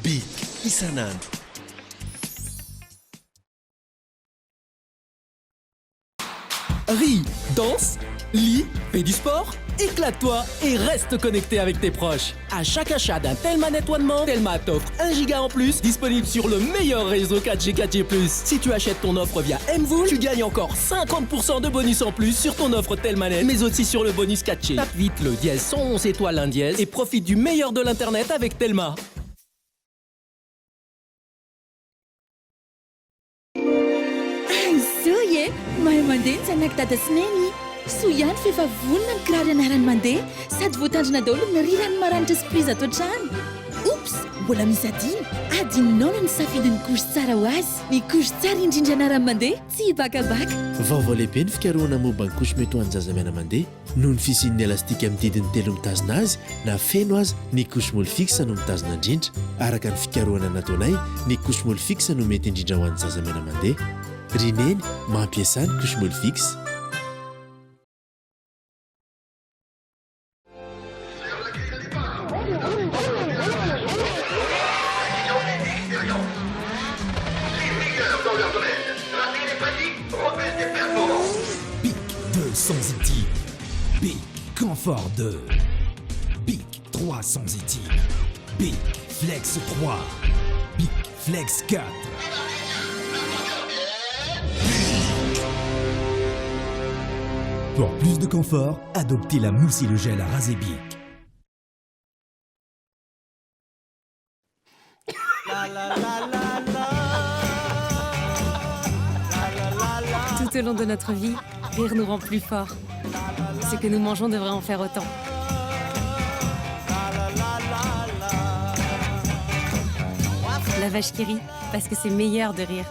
Bic isan'andro. Ris, danse, lis, fais du sport, éclate-toi et reste connecté avec tes proches. À chaque achat d'un Telma Net One More, Telma t'offre 1 giga en plus, disponible sur le meilleur réseau 4G 4G+. Si tu achètes ton offre via MVola, tu gagnes encore 50% de bonus en plus sur ton offre Telma Net, mais aussi sur le bonus 4G. Tape vite le dièse 111 étoile 1 dièse et profite du meilleur de l'internet avec Telma. Dada sy Neny! Soa ihany fa efa vonona ny kiraro ianarany mandeha sady voatandrina daholo ny rirany maranitra sy prise ato an-trano. Oups! Mbola misy adino! Adinonao ny nisafidy ny couche tsara ho azy! Ny couche tsara indrindra ianarany mandeha, tsy hibakabaka! Vaovao lehibe ny fikarohana momba ny couche mety ho an'ny zaza miana-mandeha. Noho ny fisian'ny elastika amin'ny didiny telo mitazona azy, na feno aza, ny couche molle fixe no mitazona indrindra. Araka ny fikarohana nataonay, ny couche molle fixe no mety indrindra ho an'ny zaza miana-mandeha. Ry Neny, mampiasà ny couche molle fixe. Bic 200 ity, Bic Confort 2, Bic 300 ity, Bic Flex 3, Bic Flex 4. Pour plus de confort, adoptez la mousse et le gel à raser Bic. Tout au long de notre vie, rire nous rend plus forts. Ce que nous mangeons devrait en faire autant. La vache qui rit, parce que c'est meilleur de rire.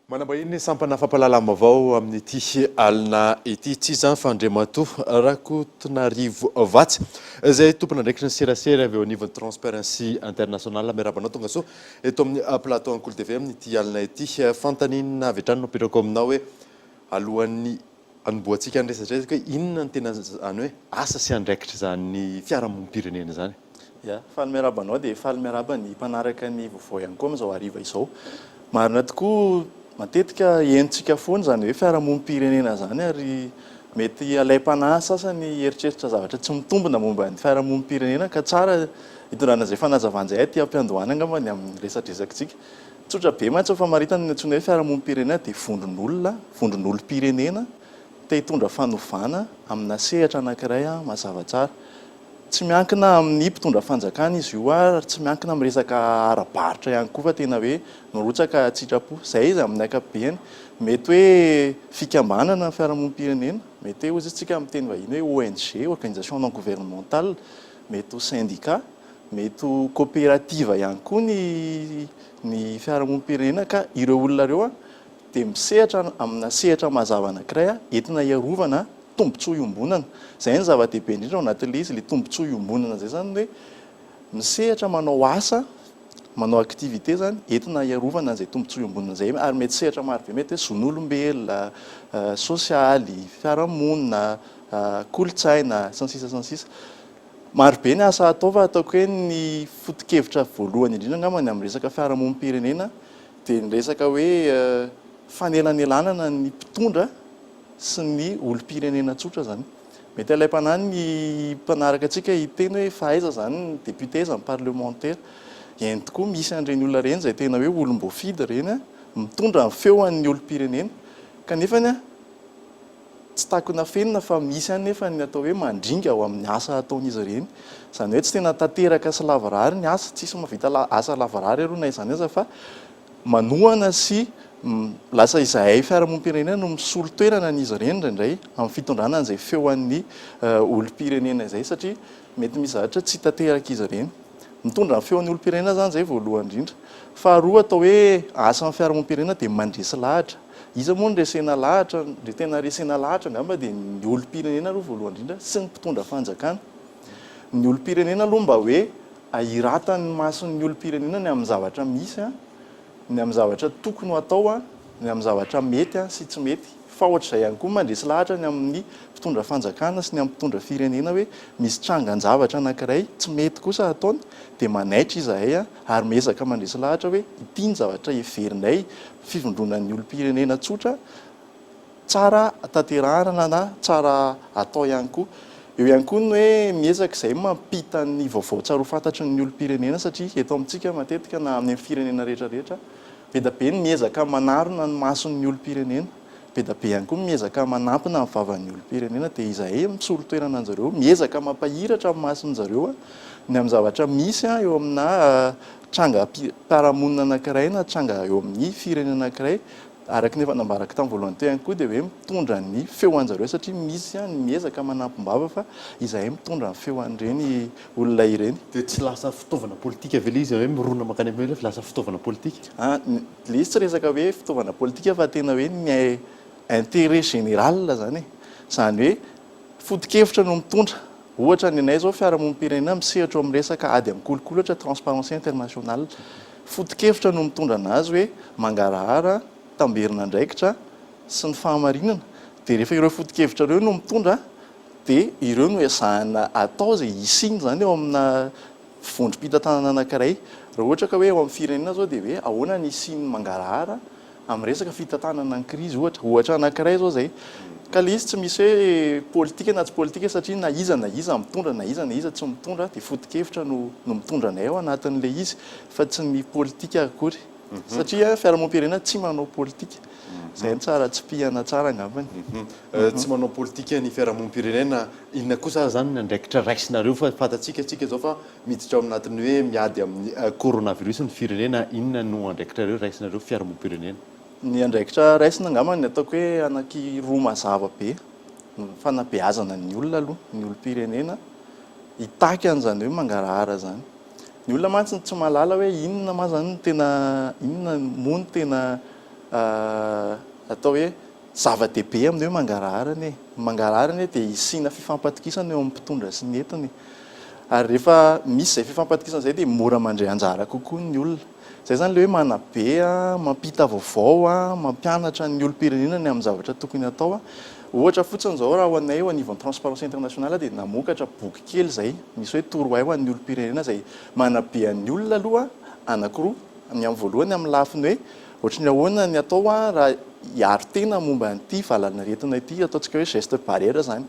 Manambahiny ny sampana fampahalalam-baovao amin'ity alina ity. Tsy iza fa Andriamatoa Rakotonarivo Vatsy, izay tompon'andraikitry ny serasera avy eo anivon'ny Transparency International. Miarahaba anao tongasoa eto amin'ny plateau Ankoly TV amin'ity alina ity. Fanontaniana avy hatrany no apetrako aminao hoe Alohan'ny hanombohantsika ny resadresaka hoe inona no tena izany hoe asa sy andraikitr'izany fiarahamonim-pirenena izany? Ya, faly miarahaba anao dia faly miarahaba ny mpanaraka ny vaovao ihany koa amin'izao hariva izao. Marina tokoa, matetika henontsika foana izany hoe fiarahamonim-pirenena izany ary mety alaim-panahy sasany hieritreritra zavatra tsy mitombina momba ny fiarahamonim-pirenena ka tsara hitondrana izay fanazavana izay aty am-piandohana angamba ny amin'ny resadresakitsika. Tsotra be mantsy ny famaritana ny antsoina hoe fiarahamonim-pirenena dia vondron'olona, vondron'olom-pirenena te hitondra fanovana amina sehatra anankiray mazava tsara. Tsy miankina amin'ny mpitondra fanjakana izy io ary tsy miankina amin'ny resaka ara-barotra ihany koa fa tena hoe mirotsaka an-tsitrapo. Izay izy amin'ny ankapobeny. Mety hoe fikambanana ny fiarahamonim-pirenena, mety hoe hoy isika amin'ny teny vahiny hoe ONG, organisation non gouvernementale, mety ho syndicat. Mety ho coopérative ihany koa ny ny fiarahamonim-pirenena ka ireo olona ireo dia misehatra amina sehatra mazava anankiray entina hiarovana tombontsoa iombonana. Izay no zava-dehibe indrindra ao anatin'ilay izy, ilay tombontsoa iombonana izay izany hoe misehatra manao asa, manao activité izany entina hiarovana an'izay tombontsoa iombonana izay ary mety sehatra marobe, mety hoe zon'olombelona, sosialy, fiarahamonina, kolontsaina, sy ny sisa sy ny sisa. Maro be ny asa atao fa ataoko hoe ny foto-kevitra voalohany indrindra angamba ny amin'ny resaka fiarahamonim-pirenena dia ny resaka hoe fanelanelanana ny mpitondra sy ny olom-pirenena tsotra izany. Mety alaim-panahy ny mpanaraka antsika hiteny hoe fa aiza izany ny député, aiza ny parlemantera. Eny tokoa misy an'ireny olona ireny izay tena hoe olom-boafidy ireny mitondra ny feon'ny olom-pirenena kanefa Tsy takona afenina fa misy ihany nefa ny atao hoe mandringa ao amin'ny asa ataon'izy ireny. Izany hoe tsy tena tanteraka sy lavorary ny asa, tsisy mahavita asa lavorary aloha na izany aza fa manohana sy lasa izahay fiarahamonim-pirenena no misolo toerana an'izy ireny indraindray amin'ny fitondrana an'izay feo an'ny olom-pirenena izay satria mety misy zavatra tsy tanterak'izy ireny. Mitondra ny feon'ny olom-pirenena izany izay voalohany indrindra. Faharoa atao hoe asan'ny fiarahamonim-pirenena dia mandresy lahatra. Iza moa no resena lahatra? Ny tena resena lahatra angamba dia ny olom-pirenena aloha voalohany indrindra sy ny mpitondra fanjakana. Ny olom-pirenena aloha mba hoe ahiratan'ny mason'ny olom-pirenena ny amin'ny zavatra misy, ny amin'ny zavatra tokony ho atao, ny amin'ny zavatra mety sy tsy mety. Fa ohatr'izay ihany koa mandresy lahatra ny amin'ny mpitondra fanjakana sy ny amin'ny mpitondra firenena hoe misy trangan-javatra anankiray tsy mety kosa ataony dia manaitra izahay ary miezaka mandresy lahatra hoe ity ny zavatra heverinay fivondronan'ny olom-pirenena tsotra tsara tanterahana na tsara atao ihany koa. Eo ihany koa ny hoe miezaka izay mampita ny vaovao tsara ho fantatry ny olom-pirenena satria eto amintsika matetika na amin'ny firenena rehetra rehetra be dia be ny miezaka manarona ny mason'ny olom-pirenena. Be dia be ihany koa ny miezaka manampina ny vavan'ny olom-pirenena dia izahay misolo toerana an-jareo, miezaka mampahiratra ny mason-jareo ny amin'ny zavatra misy eo amina trangam-piarahamonina anankiray na tranga eo amin'ny firenena anankiray. Araka ny efa nambarako tamin'ny voalohany teo ihany koa dia hoe mitondra ny feo an-jareo satria misy ny miezaka manampim-bava fa izahay mitondra ny feo an'ireny olona ireny. Dia tsy lasa fitaovana politika ve ilay izy hoe mirona mankany amin'ny hoe lasa fitaovana politika? Ilay izy tsy resaka hoe fitaovana politika fa tena hoe ny intérêt général izany e. Izany hoe foto-kevitra no mitondra. Ohatra ny anay izao fiarahamonim-pirenena misehatra eo amin'ny resaka ady amin'ny kolikoly ohatra Transparency International. Foto-kevitra no mitondra anazy hoe mangarahara, tamberin'andraikitra sy ny fahamarinana. Dia rehefa ireo foto-kevitra ireo no mitondra dia ireo no ezahina atao izay hisiany izany eo amina vondrom-pitantanana anankiray. Raha ohatra ka hoe eo amin'ny firenena izao dia hoe ahoana ny hisian'ny mangarahara amin'ny resaka fitantanana ny krizy ohatra. Ohatra anankiray izao izay. Ka ilay izy tsy misy hoe politika na tsy politika satria na iza na iza mitondra na iza na iza tsy mitondra dia foto-kevitra no no mitondra anay ao anatin'ilay izy fa tsy ny politika akory. Satria fiarahamonim-pirenena tsy manao politika. Izay no tsara tsipihana tsara angambany. Tsy manao politika ny fiarahamonim-pirenena. Inona kosa ary izany ny andraikitra raisinareo fa fantatsika isika izao fa miditra ao anatin'ny hoe miady amin'ny coronavirus ny firenena, inona no andraikitrareo raisinareo fiarahamonim-pirenena? Ny andraikitra raisina angamba ny ataoko hoe anaky roa mazava be, ny fanabeazana ny olona aloha, ny olom-pirenena hitaky an'izany hoe mangarahara izany. Ny olona mantsy tsy mahalala hoe inona ma zany no tena, inona moa no tena atao hoe zava-dehibe amin'ny hoe mangarahara anie. Ny mangarahara anie dia hisiana fifampatokisana eo amin'ny mpitondra sy ny entiny. Ary rehefa misy izay fifampatokisana izay dia mora mandray anjara kokoa ny olona. Izay izany ilay hoe manabe, mampita vaovao, mampianatra ny olom-pirenena ny amin'ny zavatra tokony hatao. Ohatra fotsiny izao raha ho anay eo anivon'ny Transparency International dia namokatra boky kely izay misy hoe torohay ho an'ny olom-pirenena izay manabe an'ny olona aloha anankiroa. Ny amin'ny voalohany amin'ny lafiny hoe ohatry ny ahoana ny atao raha hiaro tena momba an'ity valanaretina ity, ataontsika hoe geste barrière izany.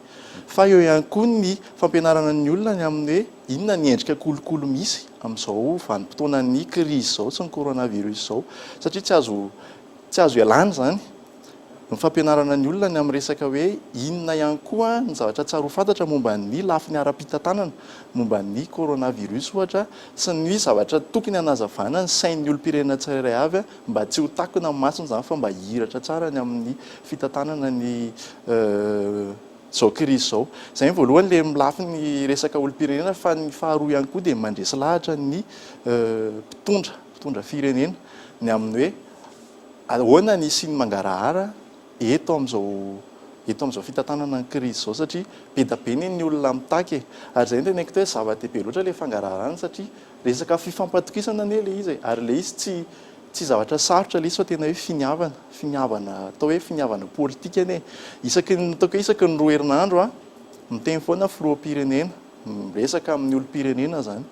Fa eo ihany koa ny fampianarana ny olona ny amin'ny hoe inona ny endrika kolikoly misy amin'izao vanim-potoanan'ny krizy izao sy ny coronavirus izao satria tsy azo tsy azo ialana izany. Ny fampianarana ny olona ny amin'ny resaka hoe inona ihany koa ny zavatra tsara ho fantatra momba ny lafiny ara-pitantanana, momba ny coronavirus ohatra, sy ny zavatra tokony hanazavana ny sain'ny olom-pirenena tsirairay avy mba tsy ho takona amin'ny masony izany fa mba hihiratra tsara ny amin'ny fitantanana ny izao krizy izao. Izay ny voalohany ilay amin'ny lafiny resaka olom-pirenena fa ny faharoa ihany koa dia mandresy lahatra ny mpitondra, mpitondra firenena ny amin'ny hoe Ahoana ny hisian'ny mangarahara eto amin'izao eto amin'izao fitantanana ny krizy izao satria be da be anie ny olona mitaky e! Ary izay no teneniko teo hoe zava-dehibe loatra ilay fangaraharana satria resaka fifampatokisana anie ilay izy e! Ary ilay izy tsy tsy zavatra sarotra ilay izy fa tena hoe finiavana, finiavana atao hoe finiavana politika anie e! Isaky ny ataoko hoe isaky ny roa herinandro an, miteny foana filoham-pirenena, miresaka amin'ny olom-pirenena izany.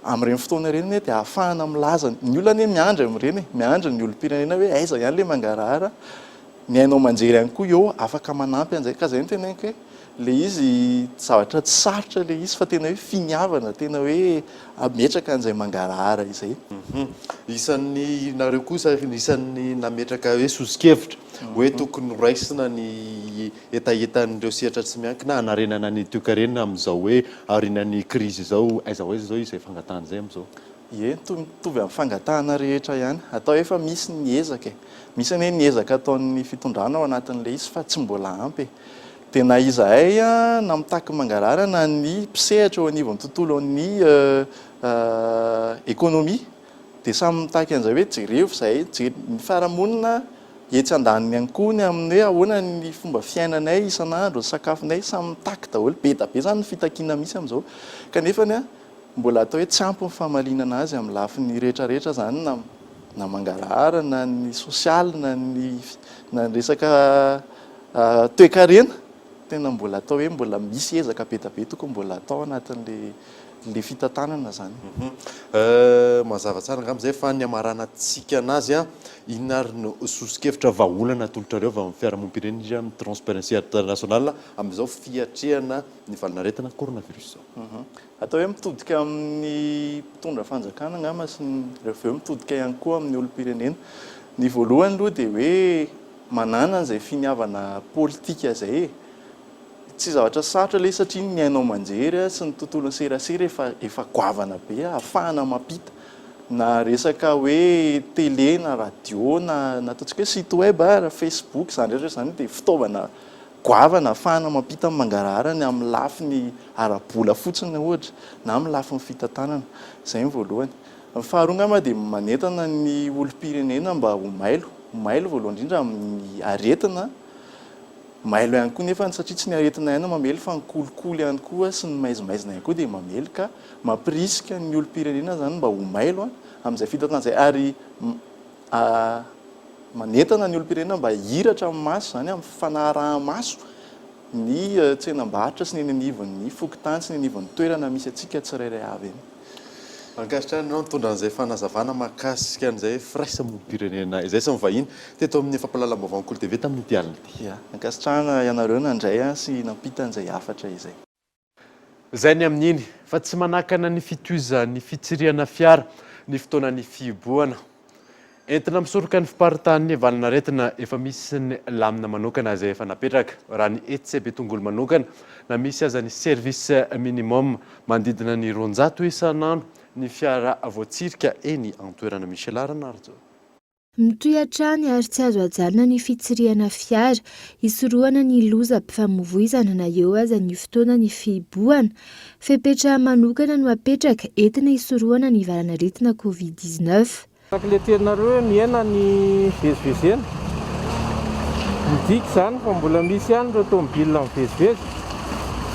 Amin'ireny fotoana ireny anie dia ahafahana milaza, ny olona anie miandry amin'ireny e, miandry ny olom-pirenena hoe aiza ihany ilay mangarahara, ny haino aman-jery ihany koa eo afaka manampy an'izay, ka izay no teneniko hoe ilay izy zavatra tsy sarotra ilay izy fa tena hoe finiavana, tena hoe hametraka an'izay mangarahara izay. Isan'ny nareo kosa isan'ny nametraka hoe soso-kevitra hoe tokony horaisina ny hetahetan'ireo sehatra tsy miankina hanarenana ny toekarena amin'izao hoe aorianan'ny krizy izao, aiza ho aiza izao izay fangatahana izay amin'izao? Ie, toy mitovy amin'ny fangatahana rehetra ihany. Atao hoe efa misy ny ezaka e. Misy anie ny ezaka ataon'ny fitondrana ao anatin'ilay izy fa tsy mbola ampy e. Dia na izahay na mitaky mangarahara na ny mpisehatra eo anivon'ny tontolon'ny ekonomia dia samy mitaky an'izay hoe jerevo izahay, ny fiarahamonina Etsy andaniny ihany koa ny amin'ny hoe ahoana ny fomba fiainanay isan'andro, ny sakafonay, samy mitaky daholo, be dia be izany ny fitakiana misy amin'izao. Kanefa ny mbola atao hoe tsy ampy ny famalinana azy amin'ny lafiny rehetra rehetra izany na na mangarahara na ny sosialy na ny na ny resaka toekarena, tena mbola atao hoe mbola misy ezaka be dia be tokony mbola atao anatin'ilay le fitantanana zany. Mazava tsara angamba izay fa ny hamaranantsika anazy an, inona ary no soso-kevitra vahaolana atolotrareo avy amin'ny fiarahamonim-pirenena indrindra amin'ny Transparency International amin'izao fiatrehana ny valanaretina coronavirus izao? Atao hoe mitodika amin'ny mpitondra fanjakana angamba sy ny avy eo mitodika ihany koa amin'ny olom-pirenena. Ny voalohany aloha dia hoe. manana an'izay finiavana politika izay e. Tsy zavatra sarotra ilay izy satria ny haino aman-jery sy ny tontolon'ny serasera efa efa goavana be ahafahana mampita na resaka hoe télé na radio na na ataontsika hoe site web ary, facebook, izany rehetra izany dia fitaovana goavana ahafahana mampita ny mangarahara ny amin'ny lafiny ara-bola fotsiny ohatra na amin'ny lafiny fitantanana. Izay ny voalohany. Ny faharoa angamba dia manentana ny olom-pirenena mba ho mailo, ho mailo voalohany indrindra amin'ny aretina, mailo ihany koa nefa satria tsy ny aretina ihany no mamely fa ny kolikoly ihany koa sy ny maizimaizina ihany koa dia mamely ka mampirisika ny olom-pirenena izany mba ho mailo amin'izay fitantanana izay ary manentana ny olom-pirenena mba hihiratra amin'ny maso izany amin'ny fanaraha-maso ny tsenam-barotra sy ny eny anivon'ny fokontany sy ny anivon'ny toerana misy antsika tsirairay avy eny. Ankasitrahana ianao nitondra an'izay fanazavana mahakasika an'izay firaisamonim-pirenena izay sy ny vahiny teto amin'ny fampahalalam-baovaon'ny Kolo TV tamin'ity alina ity. Ya, ankasitrahana ianareo nandray sy nampita an'izay hafatra izay. Izay ny amin'iny, fa tsy manakana ny fitohizan'ny fitsirihana fiara ny fotoanan'ny fihibohana. Entina misoroka ny fiparitahan'ny valanaretina efa misy ny lamina manokana izay efa napetraka. Raha ny etsy Betongolo manokana, na misy aza ny service minimum, manodidina ny 200 isan'andro ny fiara voatsirika eny an-toerana. Michela Ranarijaona. Mitohy hatrany ary tsy azo ajanona ny fitsirihana fiara, hisorohana ny lozam-pifamoivoizana na eo aza ny fotoana ny fihibohana. Fepetra manokana no apetraka entina hisorohana ny valanaretina Covid 19. Araka ilay teninareo hoe mihena ny fivezivezena, midika izany fa mbola misy ihany ireo tomobilina mivezivezy,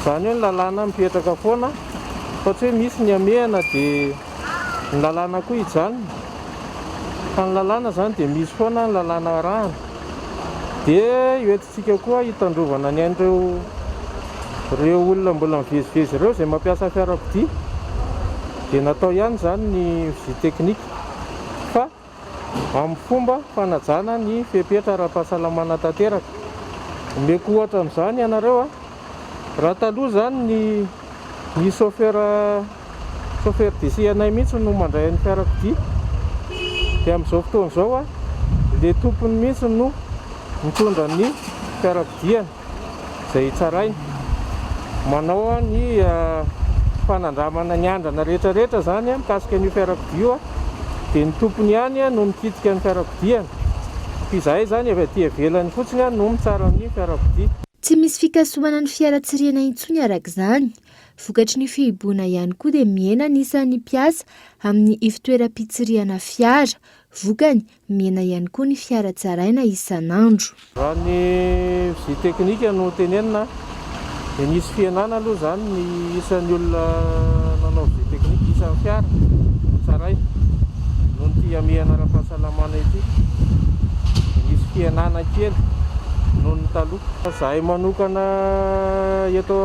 izany hoe ny lalàna mipetraka foana fa tsy hoe misy ny hamehana dia ny lalàna koa hijanona fa ny lalàna izany dia misy foana ny lalàna arahana dia io Tsika koa hitandrovana ny ain'ireo ireo olona mbola mivezivezy ireo izay mampiasa fiarakodia dia natao ihany izany ny visite technique fa amin'ny fomba fanajana ny fepetra ara-pahasalamana tanteraka. Omeko ohatra amin'izany ianareo a, raha taloha izany ny ny chauffeur chauffeur d'essai anay mihitsy no mandray ny fiarakodia dia amin'izao fotoana izao a, ilay tompony mihitsy no mitondra ny fiarakodiany izay tsarainy, manao ny fanandramana ny andrana rehetra rehetra izany mikasika an'io fiarakodia io dia ny tompony ihany no mikitika ny fiarakodiany fa izahay izany avy aty ivelany fotsiny no mitsara ny fiarakodia. Tsy misy fikasohana ny fiara tsirihana intsony araka izany. Vokatry ny fihibohana ihany koa dia mihena ny isan'ny mpiasa amin'ny ivotoeram-pitsirihana fiara. Vokany, Mihena ihany koa ny fiara tsaraina isan'andro. Raha ny visite technique no tenenina dia nisy fihenana aloha izany ny isan'ny olona nanao visite technique, isan'ny fiara notsaraina noho ity hamehana ara-pahasalamana ity dia nisy fihenana kely noho ny taloha. Izahay manokana eto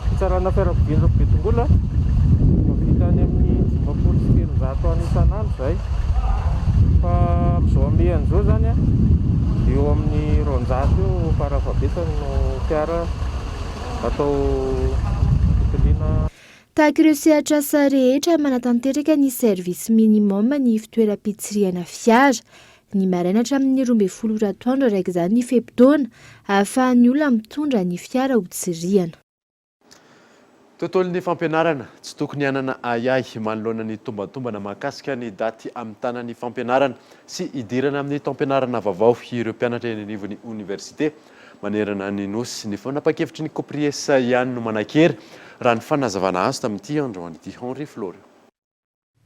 fitsarana fiarakodia Betongolo mahavita any amin'ny 350 any isan'andro izahay fa amin'izao hamehana izao izany eo amin'ny 200 eo farafahabetsany no fiara atao fitiliana. Tahaka ireo sehatr'asa rehetra manatanteraka ny service minimum ny fitoeram-pitsirihana fiara. Ny maraina hatramin'ny 12 ora atoandro araka izany ny fe-potoana ahafahan'ny olona mitondra ny fiara ho tsirihana. Tontolon'ny fampianarana, tsy tokony hanana ahiahy manoloana ny tombantombana mahakasika ny daty hamitana ny fampianarana sy hidirana amin'ny taom-pianarana vaovao ireo mpianatra eny anivon'ny oniversite manerana ny Nosy. Ny fanapahan-kevitry ny Copries ihany no manan-kery, raha ny fanazavana azo tamin'ity androany ity. Henri Florio.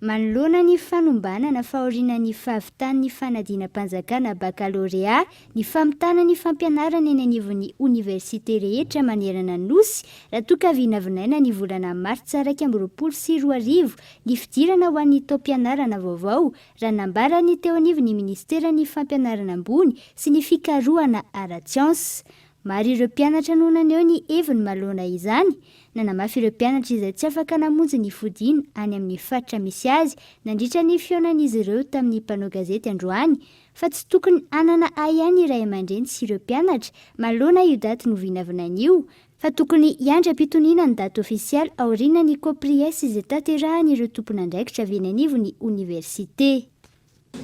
Manoloana ny fanombanana fahorianan'ny fahavitan'ny fanadinam-panjakana bakalorea, ny famitana ny fampianarana eny anivon'ny oniversite rehetra manerana ny Nosy, raha toa ka vinavinaina ny volana martsa 2021 ny fidirana ho an'ny taom-pianarana vaovao, raha nambaran'ny teo anivon'ny minisiteran'ny Fampianarana ambony sy ny fikarohana ara-tsiansa. Maro ireo mpianatra no naneho ny heviny manoloana izany. Nanamafy ireo mpianatra izay tsy afaka namonjy ny fodiana any amin'ny faritra misy azy nandritra ny fihaonan'izy ireo tamin'ny mpanao gazety androany fa tsy tokony hanana ahiahy ny ray aman-dreny sy ireo mpianatra manoloana io daty novinavinaina io fa tokony hiandry am-pitoniana ny daty ofisialy aoriana ny Copries izay tanterahan'ireo tompon'andraikitra avy eny anivon'ny oniversite.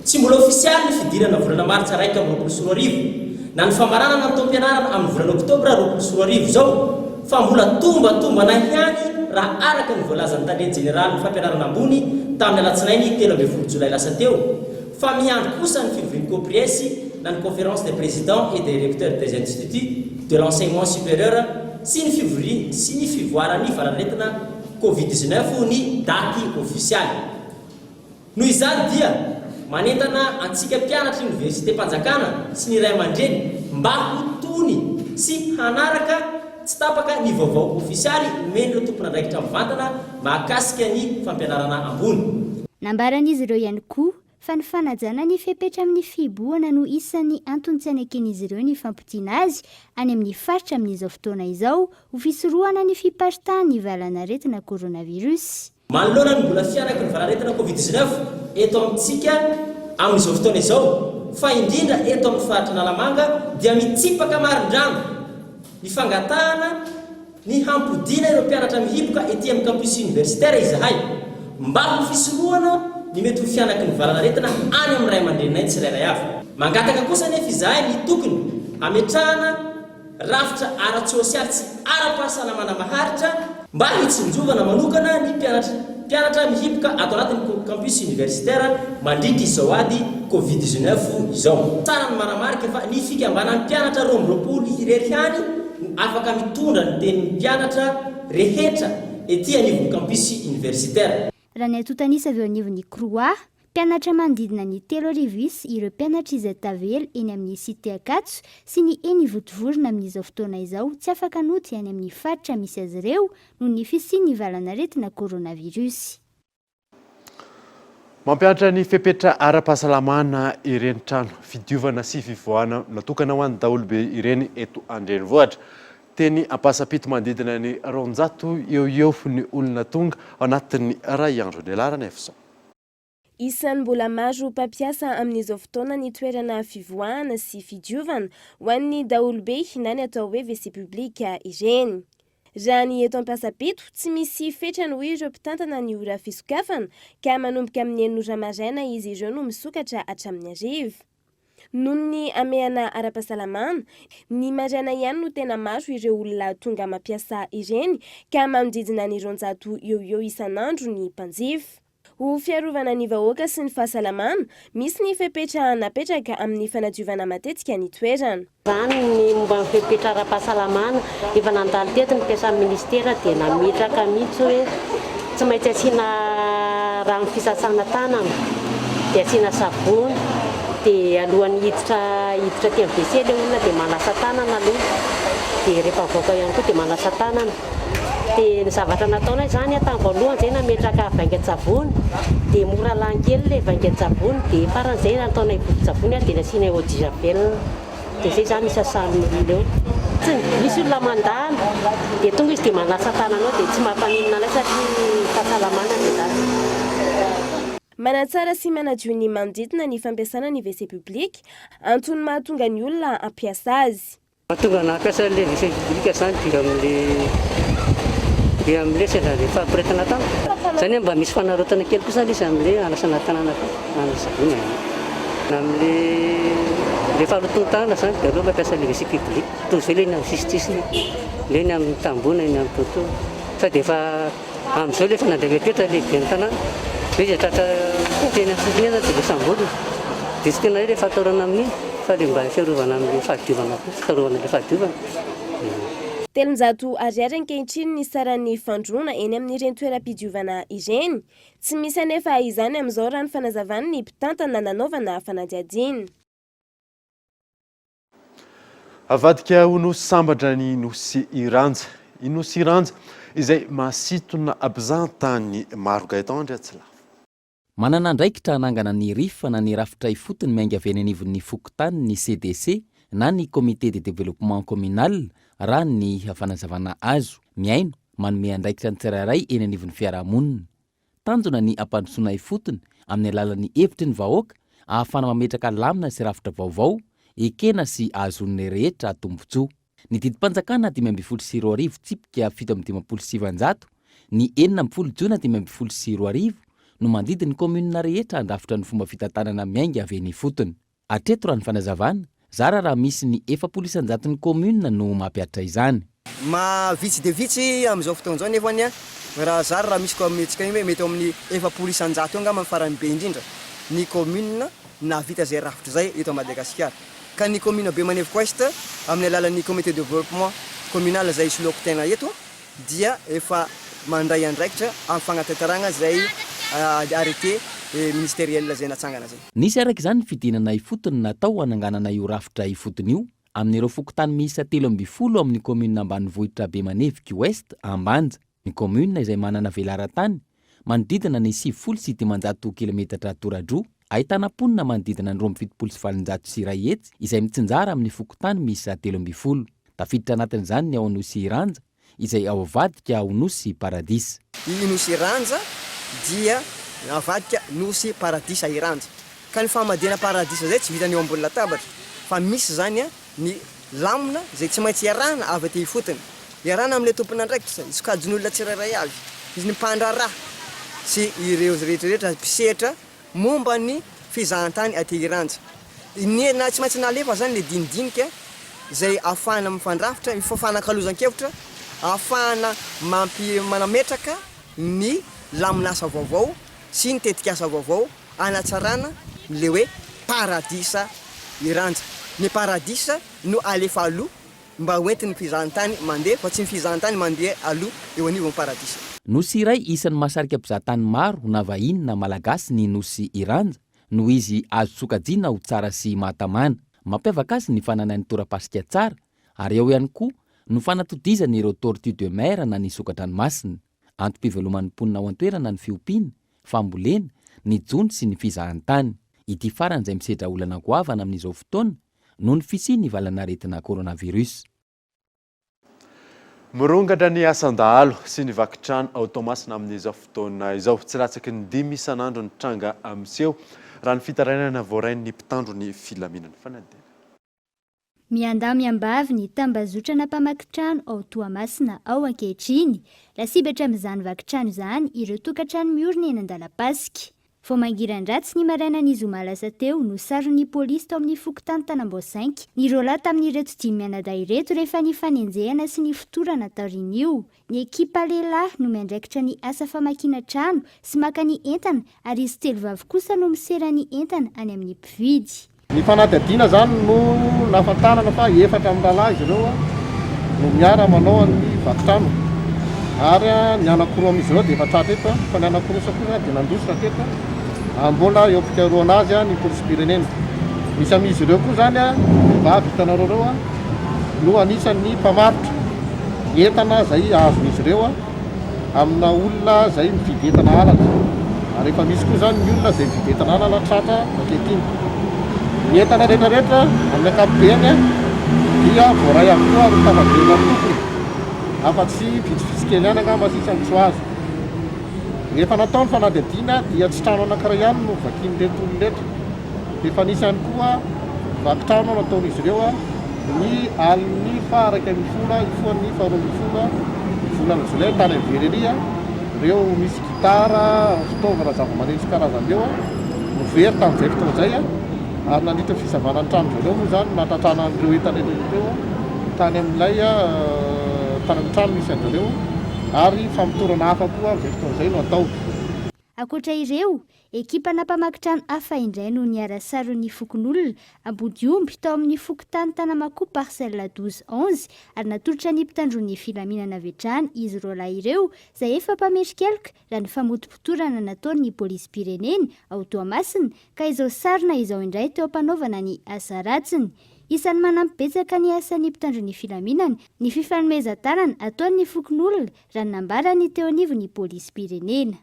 Tsy mbola ofisialy ny fidirana volana martsa 2021 na ny famaranana ny taom-pianarana amin'ny volana oktobra 2020 izao fa mbola tombatombana ihany raha araka ny voalazan'ny tale jeneralin'ny fampianarana ambony tamin'ny alatsinainy 13 jolay lasa teo fa miandry kosa ny fivorian'ny Copries na ny Conférence des présidents et des recteurs des instituts de l'enseignement supérieur sy ny fivorian sy ny fivoaran'ny valanaretina Covid 19 ny daty ofisialy. Noho izany dia manentana antsika mpianatry ny oniversitem-panjakana sy ny ray aman-dreny mba ho tony sy hanaraka tsy tapaka ny vaovao ofisialy omen'ireo tompon'andraikitra mivantana mahakasika ny fampianarana ambony. Nambaran'izy ireo ihany koa fa ny fanajana ny fepetra amin'ny fihibohana no isan'ny antony tsy aneken'izy ireo ny fampodiana azy any amin'ny faritra amin'izao fotoana izao ho fisorohana ny fiparitahan'ny valanaretina coronavirus. Manoloana ny mbola fihanaky ny valanaretina Covid 19 eto amintsika amin'izao fotoana izao, fa indrindra eto amin'ny faritra Analamanga dia mitsipaka marindrano ny fangatahana ny hampodiana ireo mpianatra mihiboka ety amin'ny campus universitaire izahay mba ho fisorohana ny mety ho fihanaky ny valanaretina any amin'ny ray aman-dreninay tsirairay avy. Mangataka kosa anefa izahay ny tokony hametrahana rafitra ara-tsosialy sy ara-pahasalamana maharitra mba hitsinjovana manokana ny mpianatra mpianatra mihiboka ato anatin'ny campus universitaire mandritra izao ady Covid 19 izao. Tsara ny manamarika fa ny fikambanan'ny mpianatra 22 irery ihany no afaka mitondra ny tenin'ny mpianatra rehetra ety anivon'ny campus universitaire. Raha ny antontan'isa avy eo anivon'ny Croua, mpianatra manodidina ny 3000 isa ireo mpianatra izay tavela eny amin'ny Cité Ankatso sy ny eny Vontovorona amin'izao fotoana izao tsy afaka nody any amin'ny faritra misy azy ireo noho ny fisian'ny valanaretina coronavirus. Mampihatra ny fepetra ara-pahasalamana ireny trano fidiovana sy fivoahana natokana ho an'ny daholobe ireny eto an-drenivohitra. Teny Ampasampito manodidina ny 200 eo ho eo ny olona tonga ao anatin'ny iray andro. Nialarana Efson. Isan'ny mbola maro mpampiasa amin'izao fotoana ny toerana fivoahana sy fidiovana ho an'ny daholobe na ny atao hoe WC public ireny. Raha ny eto Ampasampito, tsy misy fetrany hoy ireo mpitantana ny ora fisokafana ka manomboka amin'ny enina ora maraina izy ireo no misokatra hatramin'ny hariva. Noho ny hamehana ara-pahasalamana, ny maraina ihany no tena maro ireo olona tonga mampiasa ireny ka manodidina ny 200 eo ho eo isan'andro ny mpanjifa. Ho fiarovana ny vahoaka sy ny fahasalamana, misy ny fepetra napetraka amin'ny fanadiovana matetika ny toerana. Izany ny momba ny fepetra ara-pahasalamana. Efa nandalo teto ny mpiasan'ny minisitera dia nametraka mihitsy hoe tsy maintsy asiana rano fisasana tanana, dia asiana savony, dia alohan'ny hiditra hiditra aty amin'ny WC ilay olona dia manasa tanana aloha, dia rehefa mivoaka ihany koa dia manasa tanana. Dia ny zavatra nataonay izany tamin'ny voalohany izay nametraka vaingan-tsavony dia mora lany kely ilay vaingan-tsavony dia farany izay nataonay vovon-tsavony dia nasianay eau de javel dia izay izany isasan'ny olona eo. Tsy misy olona mandalo dia tonga izy dia manasa tanana eo dia tsy mampaninona anay satria fahasalamana dia lasa. Manatsara sy manadio ny manodidina ny fampiasana ny WC public, antony mahatonga ny olona hampiasa azy. Mahatonga anah hampiasa an'ilay WC public zany dia amin'le dia amin'le sendra le fahaporetana tampoka. Zany hoe mba misy fanarotana kely kosa le izy amin'le hanasana tanana koa, amin'ny savony e. Na amin'le le fahalotoan'ny tanana zany dia aleo mampiasa le WC public. Toy izay le eny amin'ny sisitsisiny, le eny amin'ny tamboho na eny amin'ny poteau. Sady efa Amin'izao ilay efa nandray fepetra ny ben'ny tanàna, hoe izay tratra teny amin'ny sisiny eny dia samborina. Dia tsy tena hoe ilay fahatahorana amin'iny fa ilay mba fiarovana amin'ilay fahadiovana koa, fitsarovana ilay fahadiovana. 300 ariary ankehitriny ny saran'ny fandroana eny amin'ireny toeram-pidiovana ireny. Tsy misy anefa izany amin'izao raha ny fanazavan'ny mpitantana nanaovana fanadihadiana. Avadika ho nosy sambatra ny Nosy Iranja. I Nosy Iranja izay mahasintona mpizahantany maro. Gaëtan Andriatsilavo. Manana andraikitra hanangana ny Rif na ny rafitra ifotony miainga avy eny anivon'ny fokontany ny CDC na ny Comité de Développement Communal raha ny fanazavana azo. Mihaino, manome andraikitra ny tsirairay eny anivon'ny fiarahamonina. Tanjona ny hampandrosoana ifotony amin'ny alalan'ny hevitry ny vahoaka ahafahana mametraka lamina sy rafitra vaovao ekena sy ahazoan'ny rehetra tombontsoa. Ny didim-panjakana 2015 tsipika 957, ny 16 jona 2015 no mandidy ny kaominina rehetra handrafitra ny fomba fitantanana miainga avy eny ifotony. Hatreto raha ny fanazavana, zara raha misy ny 40 isan-jaton'ny kaominina no mampihatra izany. Ma vitsy dia vitsy amin'izao fotoana izao nefa anie raha zara raha misy kaomintsika iny hoe mety eo amin'ny 40% eo angamba ny farany be indrindra ny kaominina nahavita izay rafitra izay eto Madagasikara. Ka ny kaominina Bemanevoko Ouest amin'ny alalan'ny comité de développement communal izay isoloako tena eto dia efa mandray andraikitra amin'ny fagnatanterahagna izay arrêté ministériel izay natsangana izay. Nisy araka izany ny fidinana ifotony natao hananganana io rafitra ifotony io amin'ireo fokontany miisa 13 ao amin'ny kaominina ambanivohitra Bemaneviky Ouest, Ambanja. Ny kaominina izay manana velaran-tany manodidina ny 590 kilometatra toradroa, ahitana mponina manodidina ny 172 izay mitsinjara amin'ny fokontany miisa 13. Tafiditra anatin'izany ny ao Nosy Iranja, izay ao avadika ho Nosy Paradisa. I Nosy Iranja dia navadika Nosy Paradisa Iranja. Ka ny famadihana paradisa izay tsy vitan'ny eo ambony latabatra fa misy izany ny lamina izay tsy maintsy iarahana avy aty ifotony. Iarahana amin'ilay tompon'andraikitra, ny sokajin'olona tsirairay avy, ny mpandraharaha sy ireo rehetra rehetra mpisehatra momba ny fizahantany aty Iranja. Ny na tsy maintsy nalefa izany ilay dinidinika izay ahafahana mifandrafitra, mifanakalozan-kevitra, ahafahana mampi manametraka ny lamin'asa vaovao sy ny tetikasa vaovao hanatsarana ilay hoe paradisa Iranja. Ny paradisa no alefa aloha mba ho entin'ny mpizahan-tany mandeha fa tsy ny fizahan-tany mandeha aloha eo anivon'ny paradisa. Nosy iray isan'ny mahasarika mpizahatany maro na vahiny na malagasy ny Nosy Iranja noho izy azo sokajiana ho tsara sy mahatamana. Mampiavaka azy ny fananany torapasika tsara ary ao ihany koa no fanatodizany ireo tortues de mer na ny soka-dranomasina. Antom-piveloman'ny mponina ao an-toerana ny fiompiana, fambolena, ny jono sy ny fizahantany. Ity farany izay misedra olana goavana amin'izao fotoana noho ny fisian'ny valanaretina coronavirus. Mirongatra ny asan-dahalo sy ny vaky trano ao Toamasina amin'izao fotoana izao. Tsy latsaky ny dimy isan'andro ny tranga miseho, raha ny fitarainana voarain'ny mpitandro ny filaminana. Fanadihadiana. Miandahy miambavy ny tambazotrana mpamaky trano ao Toamasina ao ankehitriny. Lasibatra amin'izany vaky trano izany ireo tokantrano miorina eny Andalapasika. Vao mangiran-dratsy ny marainan'ny zoma lasa teo no saron'ny polisy tao amin'ny fokontany Tanambao Cinq ny roalahy tamin'ireto dimy mianadahy ireto rehefa nifanenjehana sy nifotorana taorian'io. Ny ekipa lehilahy no miandraikitra ny asa famakiana trano sy maka ny entana ary izy telo vavy kosa no misera ny entana any amin'ny mpividy. Ny fanadihadiana izany no nahafantarana fa efatra mirahalahy izy ireo no miara manao an'ny vaky trano ary ny anankiroa amin'izy ireo dia efa tratra eto fa ny anankiroa sa kosa dia nandositra teto ary mbola eo am-pikarohana azy ny polisim-pirenena. Misy amin'izy ireo koa izany vehivavy hitanareo ireo no anisan'ny mpamarotra entana izay azon'izy ireo. amina olona izay mividy entana halatra ary efa misy koa izany ny olona izay mividy entana halatra tratra ankehitriny. Ny entana rehetra rehetra amin'ny ankapobeny dia voaray avokoa ary tafaverina amin'ny tompony afa-tsy vitsivitsy kely ihany angamba sisa no tsy ho azo. Rehefa natao ny fanadihadiana dia tsy trano anankiray ihany no vakian'ireto olona ireto fa efa nisy ihany koa vaky trano nataon'izy ireo ny alin'ny faha 11 hifoha ny faha 12 ny volana jolay tany amin'ny Verrerie, ireo misy gitara, fitaovana zavamaneno sy karazany ireo no very tamin'izay fotoana izay ary nandritra ny fisavana ny tranon-dry zareo moa izany no nahatratrana an'ireo entana ireo tany amin'ilay tany amin'ny trano misy an-dry zareo ary famotorana hafa koa amin'izay fotoana izay no atao. Ankoatra ireo, Ekipana mpamaky trano hafa indray no niara-saron'ny fokonolona Ambodiomby tao amin'ny fokontany Tanamakoa parcelle 12 11 ary natolotra ny mpitandron'ny filaminana avy hatrany izy roalahy ireo izay efa mpamerin-keloka raha ny famotopotorana nataon'ny polisim-pirenena ao Toamasina ka izao sarona izao indray teo am-panaovana ny asa ratsiny. Isan'ny manampy betsaka ny asan'ny mpitandro ny filaminana ny fifanomezan-tanana ataon'ny fokonolona raha ny nambaran'ny teo anivon'ny polisim-pirenena.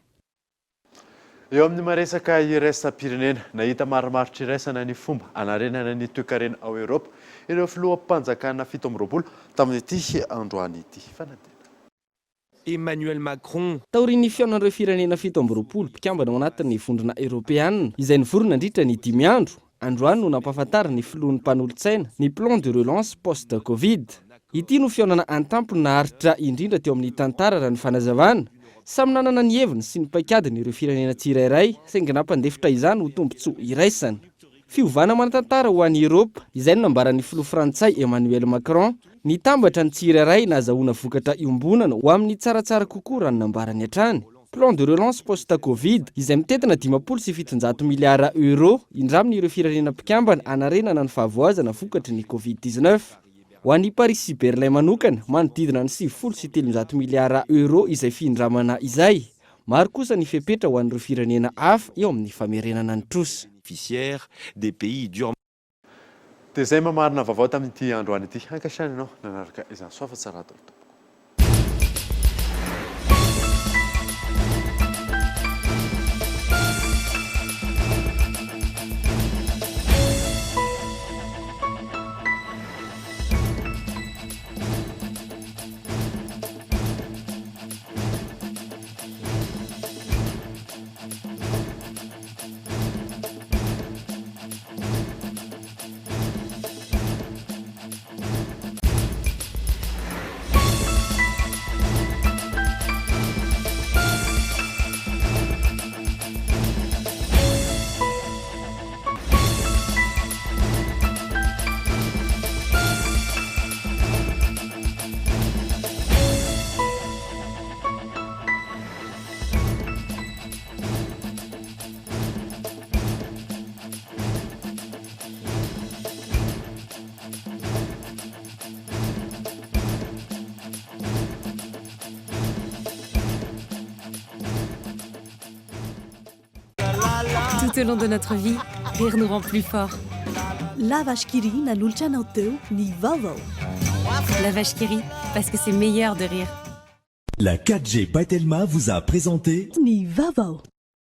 Eo amin'ny maresaka iraisam-pirenena, nahita marimaritra iraisana ny fomba hanarenana ny toekarena ao Eoropa ireo filoham-panjakana 27 tamin'ity androany ity. Fanadihadiana. Emmanuel Macron. Taorian'ny fihaonan'ireo firenena 27 mpikambana ao anatin'ny Vondrona Eoropeana, izay nivory nandritra ny dimy andro, androany no nampahafantarin'ny filohan'ny mpanolotsaina ny plan de relance post-Covid. Ity no fihaonana an-tampony naharitra indrindra teo amin'ny tantara raha ny fanazavana. Samy nanana ny heviny sy ny paikadiny ireo firenena tsirairay, saingy nampandefitra izany ho tombontsoa iraisana. Fiovana manan-tantara ho an'i Eoropa, izay no nambaran'ny filoha frantsay Emmanuel Macron. Nitambatra ny tsirairay nahazahoana vokatra iombonana ho amin'ny tsaratsara kokoa raha ny nambarany hatrany. Plan de relance post-Covid, izay mitentina 750 miliara euros indramin'ireo firenena mpikambana hanarenana ny fahavoazana vokatry ny Covid 19. Ho an'i Paris sy Berlin manokana, manodidina ny 390 miliara euros izay fihindramana izay. Maro kosa ny fepetra ho an'ireo firenena hafa eo amin'ny famerenana ny trosa. Dia izay mamarina vaovao tamin'ity androany ity. Ankasitrahana ianao nanaraka izany. Soa fa tsara daholo tompoko. Tout au long de notre vie, rire nous rend plus forts. La Vache qui rit nanolotra anao teo ny vaovao. La Vache qui rit, parce que c'est meilleur de rire. La 4G by Telma vous a présenté Ny vaovao.